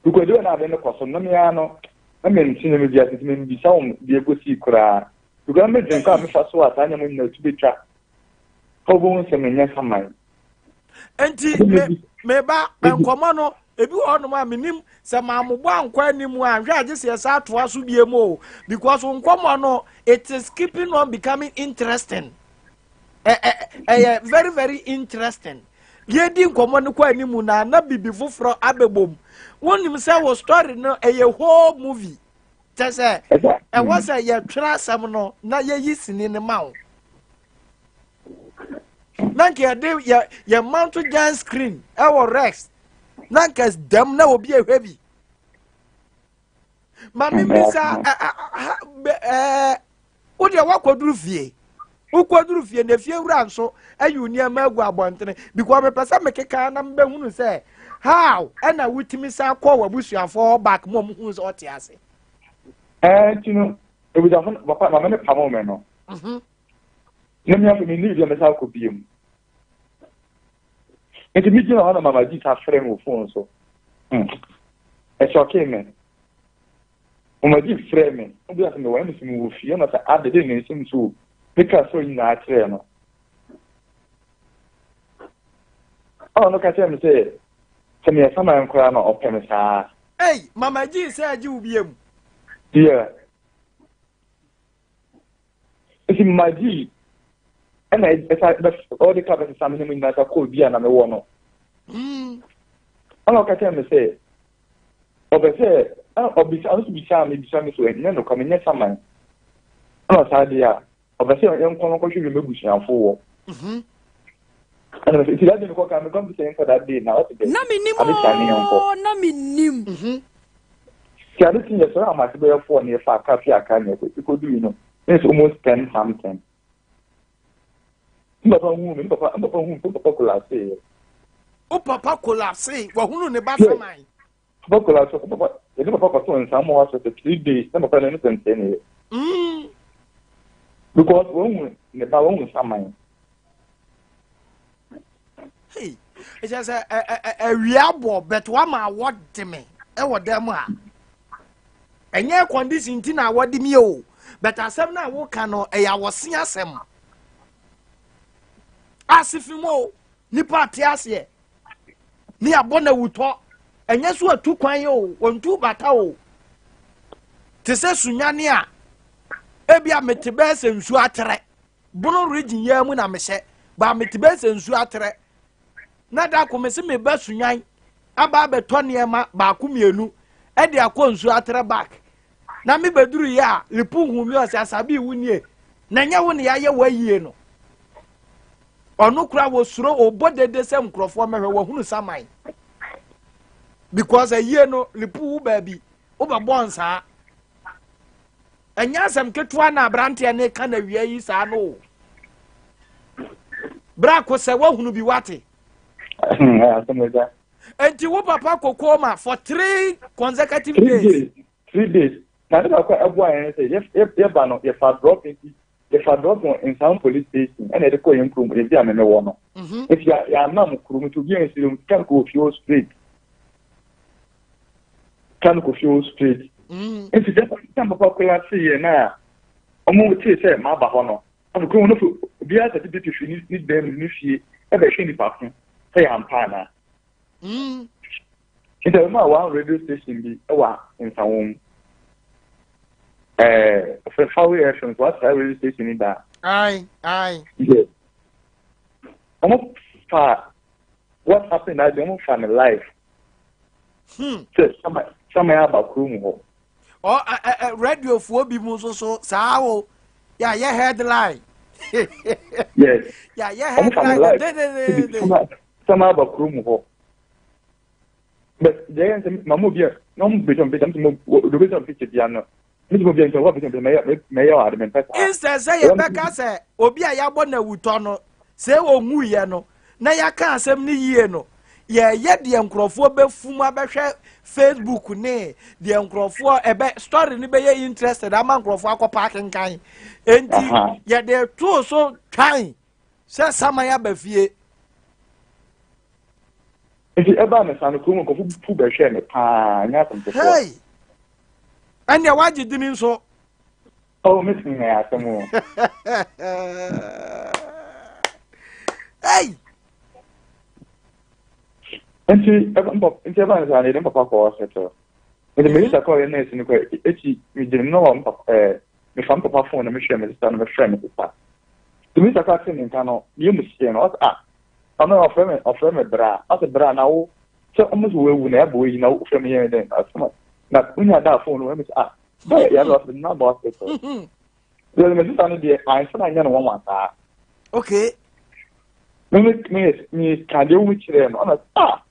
Because deɛ na ade no kɔ so no, me ara no, na mente nneɛma bi ase nti memmisa wɔn deɛ ɛkɔsii koraa. Because na medwen kwan a mefa so a saa nneɛma nyinaa tu bɛtwa. Fa wobɛhu sɛ menyɛ saman. Nti me meba nkɔmmɔ no ebi wɔ hɔnom a menim sɛ maamobɔ ankɔ anim a nhwɛ agye sɛ yɛsa atoa so bie mu o because nkɔmmɔ no it is keeping on becoming interesting. Ɛyɛ very very interesting. Yɛdi nkɔmmɔ no kɔ anim na na bibi foforɔ abɛbom. Wonim sɛ wo story no ɛyɛ whole movie. Kyɛ sɛ ɛwɔ sɛ yɛtwerɛ asɛm no na yɛyi sini no ma wo. Na nka yɛde yɛ yɛ mount giant screen ɛwɔ rex na nka dɛm na obi ehwɛ bi. Maame mbisa ɛɛ wo deɛ woakɔduru fie wokɔduru fie na efie wura nso ayi wo nneɛma agu abɔntene because mepɛ sɛ mekeka na mebɛhunu sɛ how ɛna wotumi san kɔ w'abusuafoɔ hɔ back mu a ɔmo hunu sɛ ɔte ase. Ɛɛ nti no abusuafo no papa maame no pamo me no na mi afei mi ni baabi a mɛsan akɔ biem nti mi gyina hɔ na mama gyi sa frɛ me wɔ fon so ɛsɔkee me. Mama G frɛɛ me, ɔbisaa sɛ mewɔ he, mese mewɔ fie, ɛna ɔsɛ ade de ne nsɛm so o, meka sɔre nyinaa kyerɛɛ no. Ɛna ɔno ka kyerɛɛ me sɛ, sɛ meyɛ saman koraa na ɔpɛ me saa. Ei, Mama G sɛ agye wo bia mu. Yeah. Nti Mama G ɛna ɛsa bɛ ɔde ka bɛsesa me ne mu nyinaa sa kɔɔ bi a na mewɔ no. Ɛna ɔka kyerɛɛ me sɛ, Ɔpɛ sɛ ɔbisa ɔno nso bisaa me bisa me so ɛnyɛ nokwa menyɛ saman ɛna ɔsaa deɛ a ɔpɛ sɛ yɛnkɔ no kɔhwɛ wiem abusuafo wɔ mhm. ɛna mɛ nti that day mekɔ kan mekɔ mpe sɛ yɛnkɔ that day na ɔte dɛ na menim ade kya ne yɛnkɔ oo na menim mhm. nti ade kye yɛsɔre amase bɛyɛ foɔ ne yɛfa akra fi akra ne yɛkɔ ɛkɔdui no ne sɛ almost 10 something Ne papa hu me, ne papa, ne papa hu me, ne papa collapse yɛ. O papa collapse, wahunu ne ba saman. Papa collapse, papa, yɛde papa kɔto nsa mu hospital 3 days, na papa n'ani sɛnsɛn ne yɛ. Because wahu ne ba, wahu saman. Hey, ɛkyɛ sɛ awia bɔ, but wama awɔ de me. Ɛwɔ dan mu ha. Ɛnyɛ condition nti na wɔde mi o. But asɛm no a woka no ɛyɛ awɔse asɛm. Ase fi mu o. Nipa ate aseɛ. Ne abɔ na wutɔ. Ɛnyɛ so atu kwan o. Wɔntu bata o. Te sɛ sunyane a ebi a mete bɛyɛ sɛ nsuo atrɛ. Bono region yɛ mu na mehyɛ. Ba mete bɛyɛ sɛ nsuo atrɛ. Na da ko mese meba sunyan aba abɛtɔ nneɛma baako mmienu de akɔ nsuo atrɛ back. Na mebɛduru yɛ a lipu hu mi ɔsɛ asabi wo nie. Na nyɛ wo ne yɛayɛ w'ayie no. Ɔno kora wɔsuro ɔbɔ dede sɛ nkurɔfoɔ mɛhwɛ wɔhunu saman. Because ayie no lipu wo baabi wobɛbɔ nsaa. Ɛnyɛ asɛm ketewa na aberanteɛ ne ka na wia yi saa no o. Brako sɛ woahunu bi wate. Enti wo papa kɔ coma for three consecutive days. 3 days. Na ne baako a ɛboa yɛn sɛ yɛba no yɛfa drop nti yɛfa drop wɔ Nsawam police station ɛna yɛde kɔ yɛn kurom ebi a mɛmɛ wɔ no. Nti yɛanam kurom nti obi a nsi no kan kɔ fie hɔ straight. Kan kɔ fie hɔ straight. Nti sɛ sɛ papa collapse yɛ na ɔmo tee sɛ maba hɔ no. Afei kurom no fo obiara sɛ bi fi ne dan mu ne fie ɛbɛhwɛ nipa ko sɛ yɛ ampa anaa. Nti ɛbɛma a one radio station bi ɛwɔ Nsawam. Ɛɛ Fawe FM so wasa radio station ni da. Ayi ayi. Yes. Ɔmo fa what happened that day ɔmo fa ne live. Sɛ sama sama yɛ aba kurom hɔ. Ɔ ɛ ɛ radiofoɔ bi mu nso so saa o yɛayɛ headline. Yes. Yɛayɛ Ɔmo fa ne headline live. dededede. Sama sama aba kurom hɔ. But deɛ yɛn sɛ mama obi a na ɔmo bɛ sɔn picture mo obi sɔn picture bia no. Mi ti mo bi a nkyɛn wɔn bɛ sɔn picture mɛyɛ mɛyɛ wɔ ade mɛ mpɛ saa. Instead sɛ yɛbɛka sɛ obi a yɛabɔ no awutɔ no sɛ ɔnwuiɛ no na yɛaka asɛm no yie no yɛyɛ deɛ nkurɔfoɔ bɛfum abɛhwɛ Facebook ne deɛ nkurɔfoɔ ɛbɛ story no bɛyɛ interested ama nkurɔfoɔ akɔpa akenkan enti yɛde too so twan sɛ saman aba fie. Nti ɛbaa ne saa no kurom nkurɔfo pu bɛhwɛɛ me paa nyɛ asɛm ketewa. Hey! Ɛnneɛ wagye dini nso. Oh, me tumi na yɛ asɛm o. Hey! Nti ɛba nti ɛbaa ne saa no yɛde me papa kɔ hospital. Nti me sista kɔɔ yɛ nurse no kɔ ekyi me gyina mu na wɔ me papa ɛɛ mefa me papa phone na mehwɛ me sista no mefrɛ me sista. Nti me sista kɔ ate ne nka no ne yɛ mu sie no ɔsɛ ah ɔno ɔfrɛ me ɔfrɛ me bra ɔsɛ bra na wo sɛ ɔmo sɛ wɔawu na ɛbɔ oyi na wofrɛ me yɛn dɛn asɛm na wonya da phone no ɛmi sɛ ah bɛyɛ yɛrɛ hospital na bɔ hospital. Yɛrɛ me sista no deɛ ansa na nyɛ no wɔn wa saa. Okay. Me me me me ka deɛ wɔn kyerɛ no ɔna ah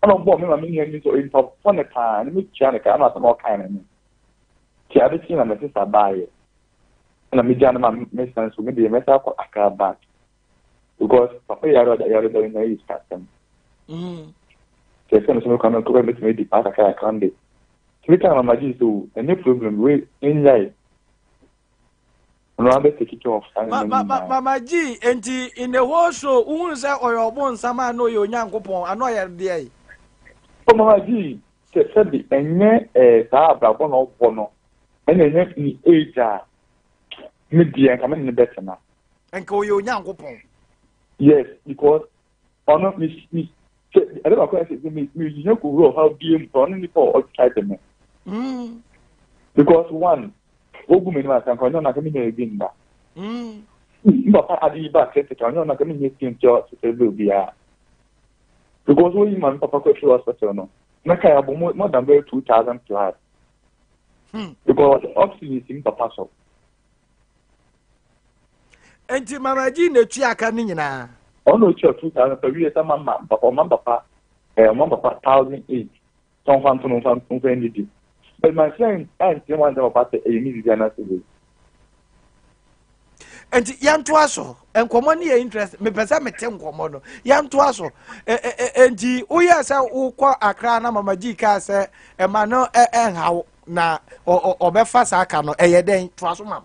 ɔna ɔbɔ me ma me nua mi sɛ ɔyɛ nipa bɔne paa ne me tua ne ka ɛna asɛm a ɔkae no no ti ade kye na me sista baayɛ ɛna me gya no ma me san so me deɛ mɛsa akɔ Accra back because papa yare ɔda yare da nyinaa yɛ sika asɛm kyerɛ sɛ me so me kwan me nkɔbɛ mɛtumi adi paa kakra kakra de tumi kaa mama gye sɛ o ɛnyɛ problem wei nyae ɔno abɛ take care of saa Ma, nneɛma ma, ma, nyinaa. Mama G, enti in the whole show, wohunu sɛ ɔyɛ ɔbonsam a na ɔyɛ Onyankopɔn, ana ɔyɛ deɛ yi? O mama G, sɛ sɛbi ɛnyɛ ɛɛ saa abrabɔ na ɔbɔ no ɛna ɛnyɛ ne age a me deɛ nka me ne no bɛtena. Nka ɔyɛ Onyankopɔn. Yes, because ɔno me me sɛ ɛdɛ baako yɛ sɛ me me yɛ kowura ɔhaw bie mu ɔno nipa a ɔtwa de me. Because one, ogu m'anim asa nka ɔnyɛ ɔno anka me nya ebi nda. M papa ade yi ba critical ɔnyɛ ɔno anka me nya sika ntua hospital bill biara. Because woyi ma me papa kɔ afiri hospital no, mɛka yɛ abɔ more than bɛyɛ 2,000 plus. Because oxygen si m papa so. Enti Mama G na etua aka ne nyinaa. Ɔno otua 2,000 pɛ wie sɛ mama papa ɔma papa ɛɛ ɔma papa 1,800 sɛ ɔmfa nto no ɔmfa ɔmfa ndidi. But ma nhyɛ ankyerɛ mu ankyerɛ papa sɛ ɛyɛ ne biribi anaasɛ wei. Enti yɛntoa so nkɔmmɔ no yɛ interest mepɛ sɛ mete nkɔmmɔ no yɛntoa so enti woyɛ sɛ wokɔ Accra na Mama G kaa sɛ ɛma no ɛnha wo na ɔbɛfa saa ka no ɛyɛ dɛn toa so ma m.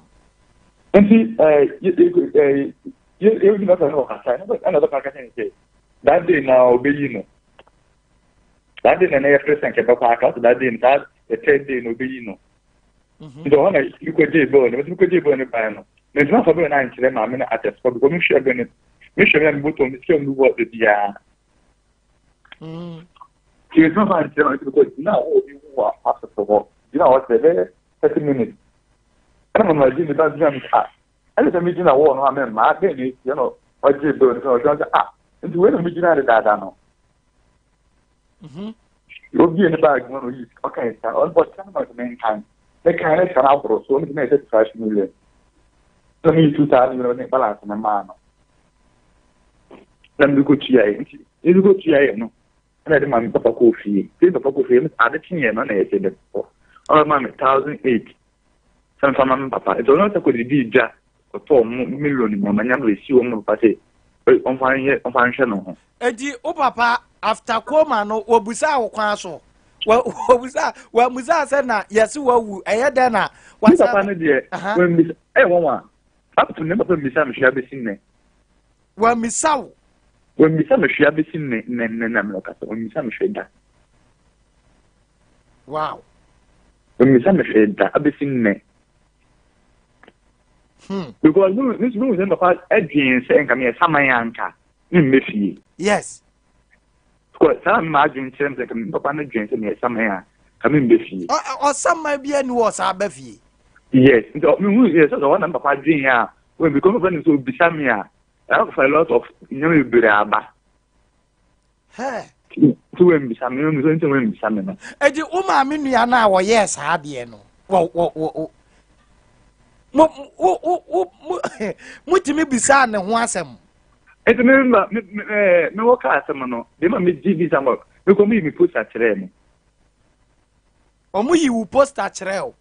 Nti ɛɛ yɛ yɛ yɛ yɛ yɛ ɛna ɔkasa ɛna ɔbɛka kasa ne sɛ that day na ɔbɛyi no. That day na na yɛpere sɛ nka ɛbɛkɔ aka ɔsɛ that day no saa the third day na ɔbɛyi no. Nti ɔhɔ na mekɔgyee bill no, mekɔgyee bill no baeɛ no, mentumi amfa bill no ankyerɛ maame no at the spot because mehwɛ bill no, mehwɛ me a mebɔtɔ me sika mu wɔ baabiara. Nti mentumi amfa ankyerɛ maame because gyina a obi wu wɔ hospital hɔ, gyina hɔ sɛ ɛbɛyɛ 30 minutes. Ɛna mama gye ne ba gyina me ah, ɛne sɛ megyina wɔ no a memma adɛn na ɛsi ɛna ɔgyee bill no sɛ ɔgyina sɛ ah, nti wei na megyina dedaada no. Obie ne baage mu na oyi sika ɔka sika ɔno bɔ sika no ma sɛ menkan mekan ne sika no aboro so ɔno sɛ 35 million na meyi 2,000 ne balance no maa no na mede kɔtuaeɛ. Nti mede kɔtuaeɛ no ɛna ɛde ma me papa kɔɔ fie. Nti papa kɔɔ fie ade kyeeɛ no na yɛsɛ dɛ kɔ ɔno ma me 1,800 sɛ mfa ma me papa. Nti ɔno sɛ kɔdidi dwa kɔtɔɔ mo million mu ama nyama bɛsi wɔ mu papa sɛ ɔmfa nyɛ ɔmfa nhwɛ no ho. Eti wo papa after coma no wɔbusaa wo kwan so, wɔbusaa wɔamusaa sɛ na yɛse wawu ɛyɛ dɛn na Me papa no deɛ wɔmmisa ɛyɛ wɔn a up to ne papa mmisa me hwee abɛsi nnɛ. Wɔammisa wo? Wɔmmisa me hwee abɛsi nnɛ nnɛ nnɛ na mmerɛ kasa wɔmmisa me hwee da. Wow. Wɔmmisa me hwee da abɛsi nnɛ. Because me me me sɛ papa adwene sɛ nka meyɛ saman anka me mmɛ fie. Yes. Because saa na maa adwene kyerɛ me sɛ nka me papa no dwen sɛ meyɛ saman a ka me mmɛ fie. Ɔsaman bi ani wɔ saa ba fie. Yes. Nti me hu yɛ sɛ sɛ ɔna me papa adwene a wɔn because me papa nim sɛ obisa me a ɛkɔfa a lot of nneɛma bebree aba. Hɛ. Nti wɔammisa me, wɔn nti wɔammisa me no. Eti wo maame nua no a wɔyɛɛ saa adeɛ no, wɔ wɔ wɔ mo wo wo wo mo motumi bisaa ne ho asɛm. Nti me ma me me ɛɛ me wɔ kaa asɛm no, deɛ ma me gye bisa mo, me kɔ mo yi me poster kyerɛɛ me. Wɔn yi wo poster kyerɛɛ o.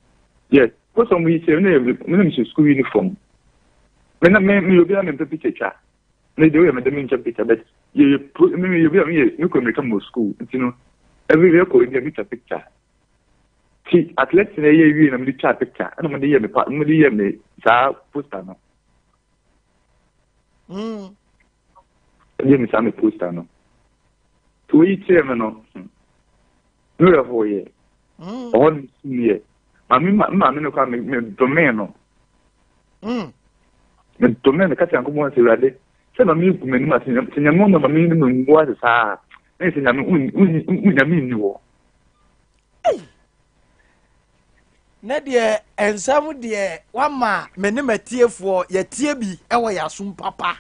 Yes, poster wɔn yi kyerɛ me na me na me hyɛ school uniform. Me na me me yɛ obi a me mpɛ picture twa. Me de oyɛ me de me nkyɛn picture but yɛ yɛ pro me me yɛ bi a me yɛ me kɔ mmirika mu wɔ school nti no every year kɔ ebi a me twa picture ti athletics na ɛyɛ wie na me de twa picture ɛna mo de yɛ me pa mo de yɛ me saa poster no. Ɛyɛ me saa me poster no. Tí oyi kyerɛ me no, me werɛ hoo yɛ. Ɔhɔ no sum yɛ. Maame maame no kora me me domee no. Medome no, ka kyerɛ Nyankopɔn sɛ, Awurade, sɛ ma meku m'anim ase, sɛ Nyame ɔma ma me ne ngu ase saa a, na sɛ Nyame Nyame nni hɔ. Ne deɛ nsɛm deɛ wama me ne matiefoɔ yɛtie bi wɔ yɛn asom papa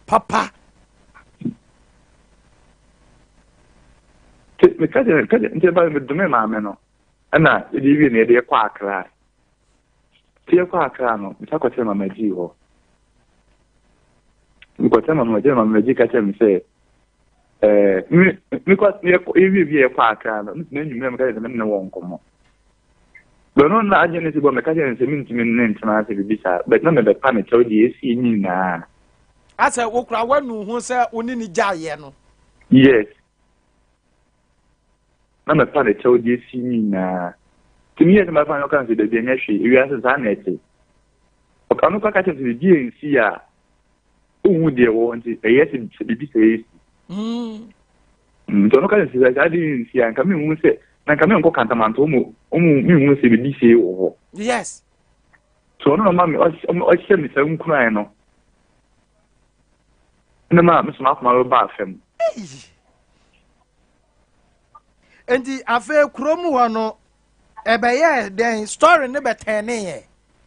papa. Meka kyerɛ nti ɛba medome maame no. Ɛna yɛde wie no yɛde kɔ Accra. Nti yɛkɔ Accra no, mesa kɔkyerɛ Mama G hɔ. Mekɔkyerɛ Mama G na Mama G ka kyerɛ me sɛ, ɛɛ me mekɔ yɛkɔ yɛwie wie yɛkɔ Accra no, metumi anwummerɛ meka kyerɛ sɛ me ne wɔ nkɔmmɔ. Bɛno na adwene ne si bɔ meka kyerɛ no sɛ mentumi ne ntena ase biribi saa, but na mebɛpa ne kyɛw deɛ ɛsi nyinaa. Asɛ wokora woanu ho sɛ wo ne ne gyaeɛ no? Yes. Na mɛpa ne kyɛw de asi nyinaa. Nti meyɛɛ sɛ mɛfa no, ɔka sɛ, Dabi, ɛnyɛ hwee, ewiase saa na ɛte. Ɔno koraa ka kyerɛ me sɛ biribi ansi a, onhu deɛ ɛwɔ hɔ nti ɛyɛ sɛ sɛ biribi sɛ ɛsi. Nti ɔno ka kyerɛ sɛ saa de nsi a, nka menhu sɛ, na nka menkɔ Kantamanto, ɔmo, ɔmo menhu sɛ biribi sei wɔ hɔ. Yes. So ɔno na ɔma me, ɔhyɛ me saa nkuran no. Ɛna ma me so m'akoma bɛbaa fam. Nti afei kurom hɔ no ɛbɛyɛɛ dɛn story ne bɛtɛneeɛ?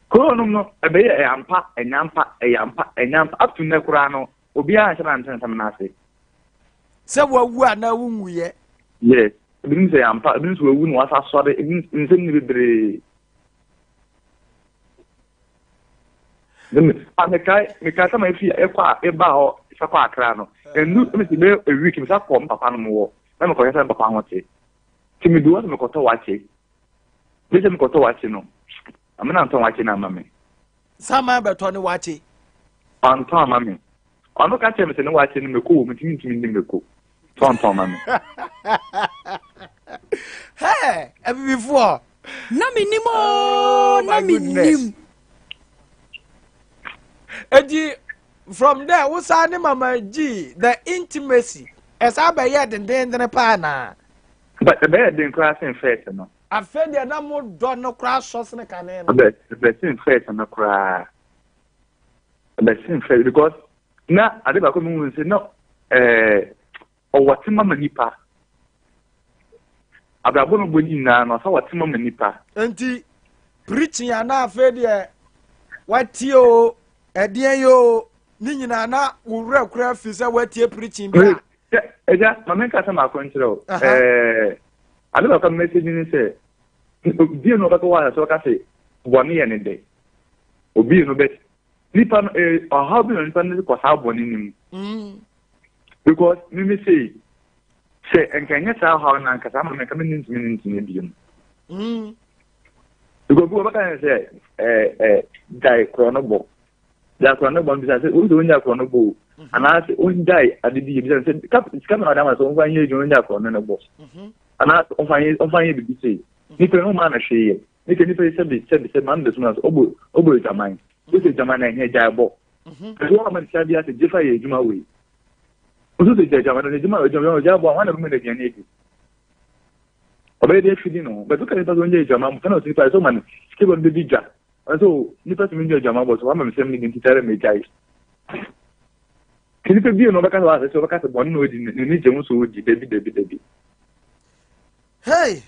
Kuro nom no ɛbɛyɛ ɛyɛ ampa ɛnyɛ ampa ɛyɛ ampa ɛnyɛ ampa up to nnɛ koraa no obiara nhyɛ da nte nsɛm no ase. Sɛ wawu anaa wonwuiɛ. Yes, ebinom sɛ ɛyɛ ampa ebinom sɛ wawu na wasa asɔre ebinom nsɛm no bebree. Ah, mekae mekae sɛ ma efi ɛkɔ a eba hɔ sɛ kɔ akra no ɛnu ɛmi si bɛyɛ a week mesa kɔ mpapa no mu wɔ na mekɔhwɛ sɛ mpapa ho te ti mi du hɔ sɛ mekɔtɔ wakye bi sɛ mekɔtɔ wakye no amena ntɔn wakye no ama me. Saman bɛtɔ ne wakye. Ɔntɔn ama me. Ɔno ka kyerɛ me sɛ ne wakye no mako wɔ mu nti mentumi ndi mako. Tɔntɔn ma me. Hey, abibifoɔ. Na menim ooo, Oh, na my goodness. menim. Eti. From there wo saa ne Mama G the intimacy ɛsaa bɛyɛɛ dendenden paa naa? But ɛbɛyɛ den koraa sen first no. Afei deɛ na mo dɔ no koraa sɔ sene kane no. Ɛbɛ ɛbɛ sen first no koraa. Ɛbɛ sen first because na ade baako mi hu sɛ na ɛɛ ɔwɔ tema ma nipa. Abrabɔ no bɔ ne nyinaa no ɔsɛ wɔ tema ma nipa. Nti preaching a na afei deɛ watie o ɛdeɛn yi o ne nyinaa na wo werɛ koraa fi sɛ watie preaching bi a. Ɛgya ma menka asɛm baako nkyerɛ wo. Ɛɛ ade baako a message ne sɛ obi no ɔbɛka wɔ asase ɔka sɛ bɔne yɛ ne dɛ. Obi no bɛ nipa no ɔhaw bi na nipa no kɔ saa bɔne no mu. Mm. Because mimi sei sɛ nka ɛnyɛ saa ɔhaw no anka saa ma menka menni ntumi ne ntumi bio mu. Mm. Because bi wɔbɛka ne sɛ ɛɛ ɛɛ gyae korɔ no bɔ. Gyae korɔ no bɔ no bisa sɛ wosi onnya korɔ no bɔ o. Mhm. Anaasɛ ongyae ade bi yɛ bisa sɛ sika sika na ɔde ama sɛ ɔmfa nyɛ adwuma ongyae korɔ no no bɔ. Mhm. Anaasɛ ɔmfa nyɛ ɔmfa nyɛ biribi sei. Mhm. Nipa no ɔma no hwee yɛ. Nipa nipa yi sɛbi sɛbi sɛbi maa no bɛsum na sɛ ɔbɔ ɔbɔ adwaman. Wosi adwaman na ɛnyɛ gyae bɔ. Ɛso wɔn ama no sika bi ase gye fa yɛ adwuma wei. Nso sɛ gyae adwaman no adwuma adwuma gyae bɔ a wɔn na bɛma no aduane adi. Ɔbɛyɛ de afidi ne ho. But woka nipa sɛ ɔnyɛ adwamammɔ sɛ na ɔsɛ nipa sɛ ɔma no sika bi ɔde bɛdi dwa. Ɔno sɛ o nipa tumi nyɛ adwamammɔ so wama me sɛm no bi nti tare megyae. Nti nipa bio na ɔbɛka sɛ ɔasɛ sɛ ɔbɛka sɛ bɔne na ɔdi n'ani gye ho sɛ ɔdi dabi dabi dabi. Hey!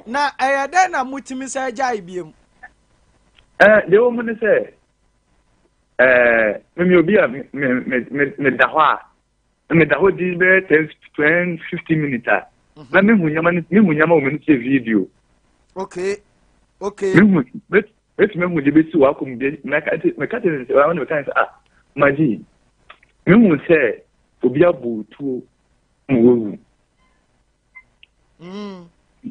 Na ɛyɛ dɛn na motumi sɛ gyae biom? Eh, deɛ wɔ mu ne sɛ eh, meme obi a meda hɔ a meda hɔ din bɛyɛ ten ten fifteen minutes a mhm. na mehu nneɛma no mehu nneɛma wɔ m'ani sɛ video. Okay okay. Mehu mɛtumi ahu deɛ bɛsi wɔ akɔ mu bi mɛka mɛka kyerɛ ne sɛ ɔno mɛka ne sɛ ah magye mehu sɛ obi abɔ otuo ma wawu. Mm.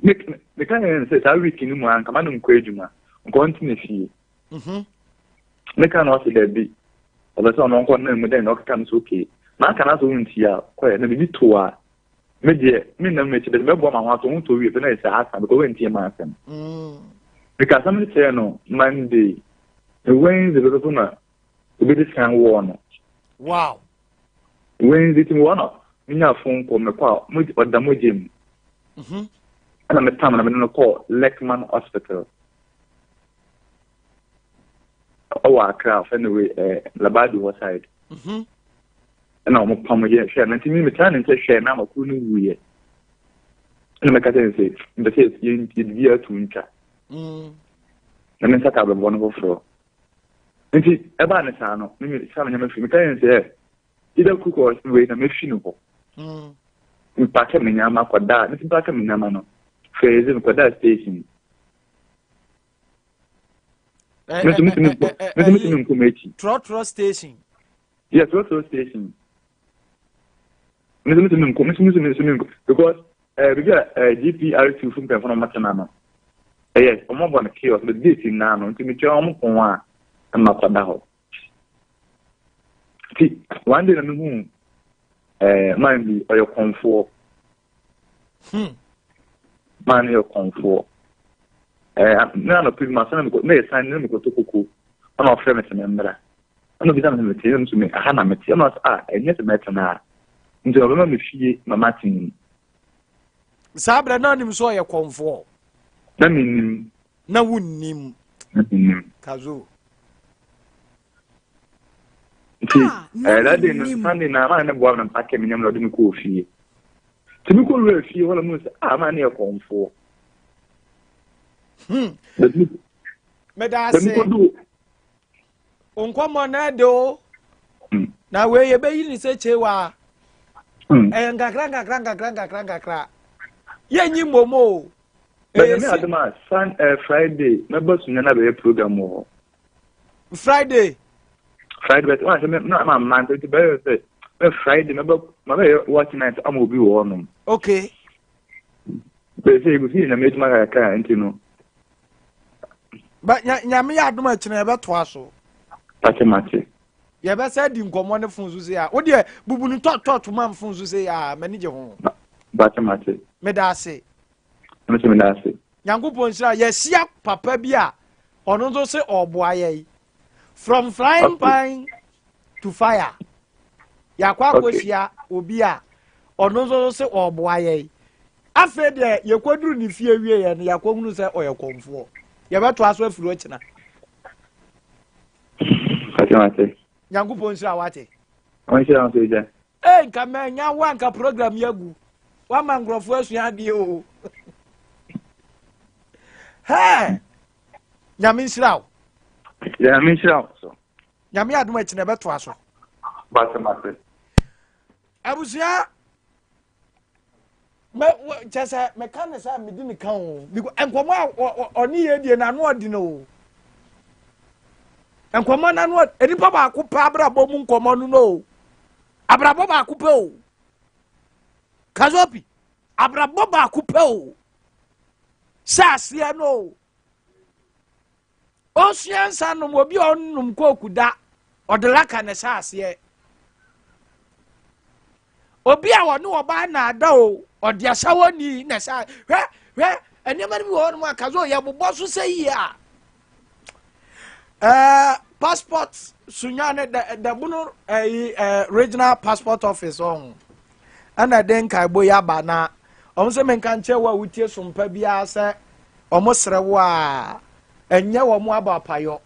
Meka kyerɛ ne sɛ saa week no mu a nkama no nkɔ adwuma nkɔ ntena fie. Mhm. Meka na ɔse dabi, ɔpɛ sɛ ɔno ɔnkɔ na mu dɛn na ɔkeka no sɛ okay. Maka na sɛ wontie a kɔɛ na biribi to a me deɛ menam m'akyi bɛsɛ mɛboa ma ho ato ho tɔ wie pɛ na ɛsɛ asa because wantie m'asɛm. Mm. Meka asɛm no kyerɛɛ no Monday, Wednesday pɛpɛpɛ na obi de scan wɔɔ no. Wow. Wednesday ti wɔ na menya phone call mekɔ a ɔda mogya mu. Mhm. Ɛna metam na mede no kɔɔ Lekman Hospital. Ɔwɔ Accra ɔfɛ no wei ɛɛ Labadi hɔ side. Mhm. Ɛna wɔn pam yɛ hwɛ na nti mi metaa ne nkyɛn hwɛ na ama kuro no wuyɛ. Ɛna mɛka kyerɛ ne sɛ mpɛ sɛ yɛn yɛdidi ato ntwa. Mm. Na me nsa ka abɛbɔ no foforɔ. Nti ɛbaa ne saa no me me saa me nyɛma fi meka yɛn sɛ either cook or wei na mefi no hɔ. Mm. Mpakyɛ me nyɛma kɔdaa ne ti mpakyɛ me nyɛma no fɛɛ dze mekɔdaa station. Eh, Me nso eh, metumi eh, nkɔ eh, me nso eh, metumi nkɔ m'akyi. Trɔtrɔ station. Yeah, trɔtrɔ station. Me nso metumi nkɔ me nso metumi metumi nkɔ because ɛɛ eh, bibi a ɛɛ eh, GPRT fo mpanyinfo na wɔn atena no ɛyɛ wɔn abɔ no kiosk but gate nyinaa no nti metwa wɔn pɔn a ɛma kɔda hɔ. Ti one day na mehu ɛɛ eh, man bi ɔyɛ kɔnfoɔ. Hmm. Man no yɛ kɔnfoɔ. Ɛɛ ne anɔpa bi ma sɛ na yɛ san ne mekɔtɔ koko ɛna ɔfrɛ me sɛ memmra. Ɛna obisa me sɛ mete ɛna nso me aha na mete ɛna ɔsɛ ah ɛnyɛ sɛ mɛtena ha nti ɔbɛma me fie ma matena mu. Saa berɛ na ɔnim sɛ ɔyɛ kɔnfoɔ. Na mennim. Na wonnim. Na mennim. Kazo. Nti Ah, na ɛɛ that day no mennim. Sunday na maa ne boa me na mpake me nneɛma na ɔde me kɔɔ fie. Nti mekɔ wura fie hɔ na mu sɛ ah maa ne yɛ kɔnfoɔ. But me Meda but ase. mekɔdu Wo nkɔmmɔ no ɛde o. Na wei yɛbɛyi ne sɛ kyewa. Ɛyɛ nkakra nkakra nkakra nkakra nkakra. Yɛnyi mmom o. But nyame adom a sun eh, Friday mɛba sunya na bɛyɛ program wɔ hɔ. Friday. Friday bɛtɛ wɔn asɛ mɛ na ma mma nti bɛyɛ sɛ mɛ Friday mɛba ma bɛyɛ watch night ama obi wɔ hɔnom. Okay. Bɛyɛ sɛ egu si yɛ nyame adwuma kakra nti no. Ba nya nyame yɛ adom akyina yɛbɛtoa so. Pate mate. Yɛbɛsɛ di nkɔmmɔ ne fon so sei a wo deɛ bubu no tɔtɔt ma fon so sei a m'ani gye ho. Pate mate. Meda ase. Mese meda ase. Nyankopɔn nhyira yɛahyia papa bi a ɔno nso se ɔboa yɛn. From frying pan to fire. Yɛakɔ akɔhyia obi a ɔno nso so sɛ ɔreboa yɛn. Afei deɛ yɛkɔduru ne fie wieɛ no, yɛakɔhunu sɛ ɔyɛ kɔmfoɔ. Yɛbɛtoa so afiri ɔkyena. Nyankopɔn nhyira wate. Ɔnhyira nso agya. Ee, nka manya wo anka program yi agu. Wama nkurɔfoɔ asua adeɛ o. Hɛ! Nyame nhyira wo. Nyame nhyira wo so. Nyame adom akyi na ɛbɛtoa so. Mate mate. Abusua mɛ kyɛ sɛ mɛka ne sɛ medi ne ka o because nkɔmɔ a ɔne yɛ die n'ano ɔdi no o nkɔmɔ n'ano nipa baako pɛ abrabɔ mu nkɔmɔ no no o abrabɔ baako pɛ o kazopi abrabɔ baako pɛ o hyɛ aseɛ no o. Ɔsua nsa nom obi a ɔnnom kooku da ɔde laka na ɛhyɛ aseɛ obi a ɔne ɔbaa na ada o ɔde ahyɛwɔni na ɛhyɛ hwɛ hwɛ nneɛma no bi wɔ hɔnom a kazo yɛ bobɔ so sɛ yie a passport sunya ne dɛbono ɛyi regional passport office ɔho ɛna ɛde nkaebɔ yi aba na wɔn sɛ menka nkyɛn wo a wotie sompa biara sɛ wɔn srɛ wo a ɛnyɛ wɔn aba apayɔ.